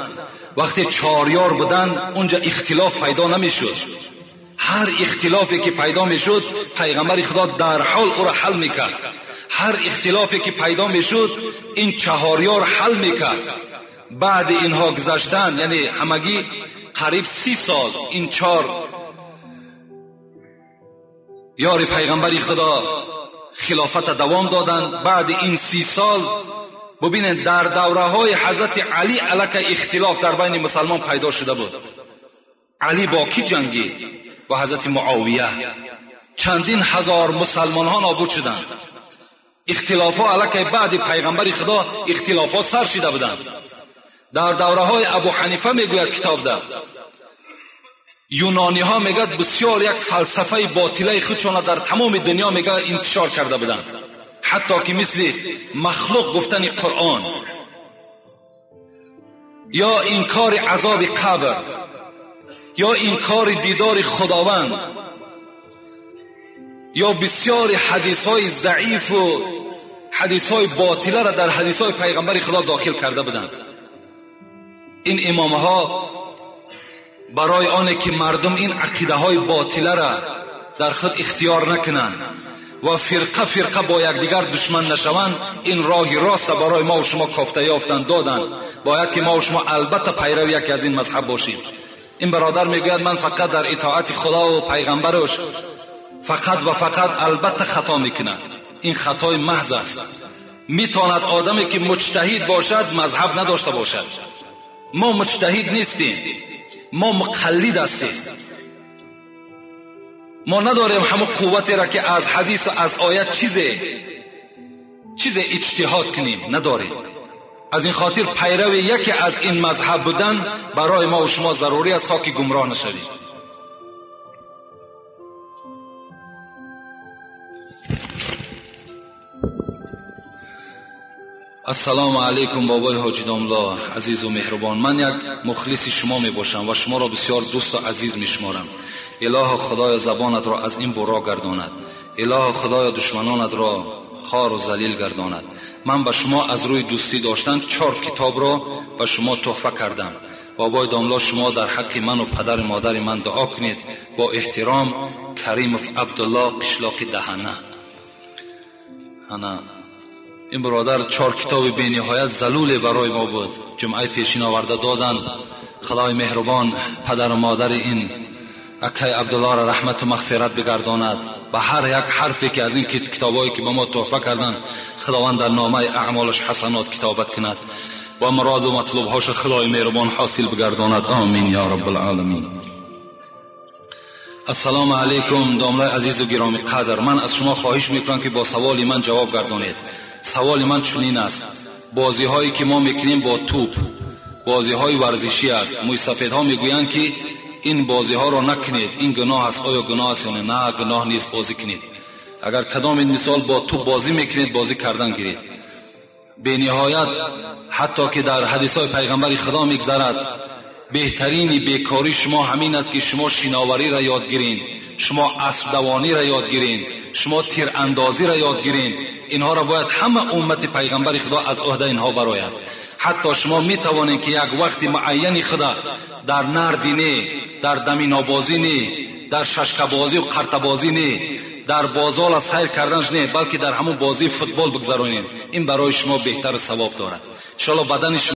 вақте чорёр буданд, унҷа ихтилоф пайдо намешуд. Ҳар ихтилофе ки пайдо мешуд, пайғамбари Худо дар ҳол ӯро ҳал мекард. Ҳар ихтилофе ки пайдо мешуд, ин чаҳорёр ҳал мекард. Баъди инҳо гузаштан, яъне ҳамагӣ қариб 30 сол ин чор ёри пайғамбари Худо хилофата давом доданд. Баъди ин 30 сол бубинед, дар давраҳои ҳазрати Алӣ аллакай ихтилоф дар байни мусалмон пайдо шуда буд. Алӣ бо кӣ ҷангид? Бо ҳазрати Муовия. Чандин ҳазор мусалмонҳо нобуд шуданд. Ихтилофҳо аллакай баъди пайғамбари Худо ихтилофҳо сар шида буданд. Дар давраҳои Абу Ҳанифа мегӯяд китобда, یونانی ها میگه بسیار یک فلسفه باطله خودشان در تمام دنیا میگه انتشار کرده بودند، حتی که مثل مخلوق گفتن قرآن یا انکار عذاب قبر یا انکار دیدار خداوند یا بسیار حدیث های ضعیف و حدیث های باطله را در حدیث های پیغمبر خدا داخل کرده بودند. این امام ها برای آنه که مردم این عقیده های باطله را در خود اختیار نکنند و فرقه فرقه با یکدیگر دشمن نشوند، این راه راست برای ما و شما کافته یافتند دادند. باید که ما و شما البته پیرو یکی از این مذهب باشیم. این برادر میگوید من فقط در اطاعت خدا و پیغمبرش فقط و فقط البته خطا میکند. این خطای محض است. میتواند آدمی که مجتهد باشد مذهب نداشته باشد. ما مجتهد نیستیم، ما مقلد هستیم. ما نداریم همون قوتی را که از حدیث و از آیت چیز اجتهاد کنیم، نداریم. از این خاطر پیرو یکی از این مذهب بودن برای ما و شما ضروری است تا که گمراه نشویم. السلام علیکم بابای حاجی داملا عزیز و مهربان. من یک مخلص شما می باشم و شما را بسیار دوست و عزیز می شمارم. اله خدای زبانت را از این برا گرداند، اله خدای دشمنانت را خار و ذلیل گرداند. من به شما از روی دوستی داشتن 4 کتاب را به شما تحفه کردم. بابای داملا شما در حق من و پدر و مادر من دعا کنید. با احترام کریمов عبدالله، قشلاق دهنه. این برادر 4 کتاب بی نهایت زلول برای ما بود، جمعه پیشین آورده دادن. خدای مهربان پدر و مادر این اکای عبدالله را رحمت و مغفرت بگرداند. به هر یک حرفی که از این کتابایی که به ما تحفه کردن خداوند در نامه اعمالش حسنات کتابت کند و مراد و مطلوبهاش خدای مهربان حاصل بگرداند. آمین یا رب العالمین. السلام علیکم داملای عزیز و گرامی قدر. من از شما خواهش میکنم که با سوال من جواب گردانید. سوال من چنین است: بازی هایی که ما میکنیم با توپ بازی های ورزشی است. موی سفیدها میگویند که این بازی ها را نکنید، این گناه است. آیا گناه است یا نه؟ نه، گناه نیست، بازی کنید. اگر کدام این مثال با توپ بازی میکنید، بازی کردن گیرید. به نهایت حتی که در حدیث های پیغمبر خدا میگذرد بهترین بیکاری شما همین است که شما شناوری را یاد گیرین، شما اسب دوانی را یاد گیرین، شما تیر اندازی را یاد گیرین. اینها را باید همه امت پیغمبر خدا از عهده اینها براید. حتی شما می توانید که یک وقت معین خدا در نردی نه، در دمینابازی نه، در ششکبازی و قرتبازی نه، در بازار سیر کردنش نه، بلکه در همون بازی فوتبال بگذرانید. این برای شما بهتر ثواب دارد. ان شاءالله بدن شما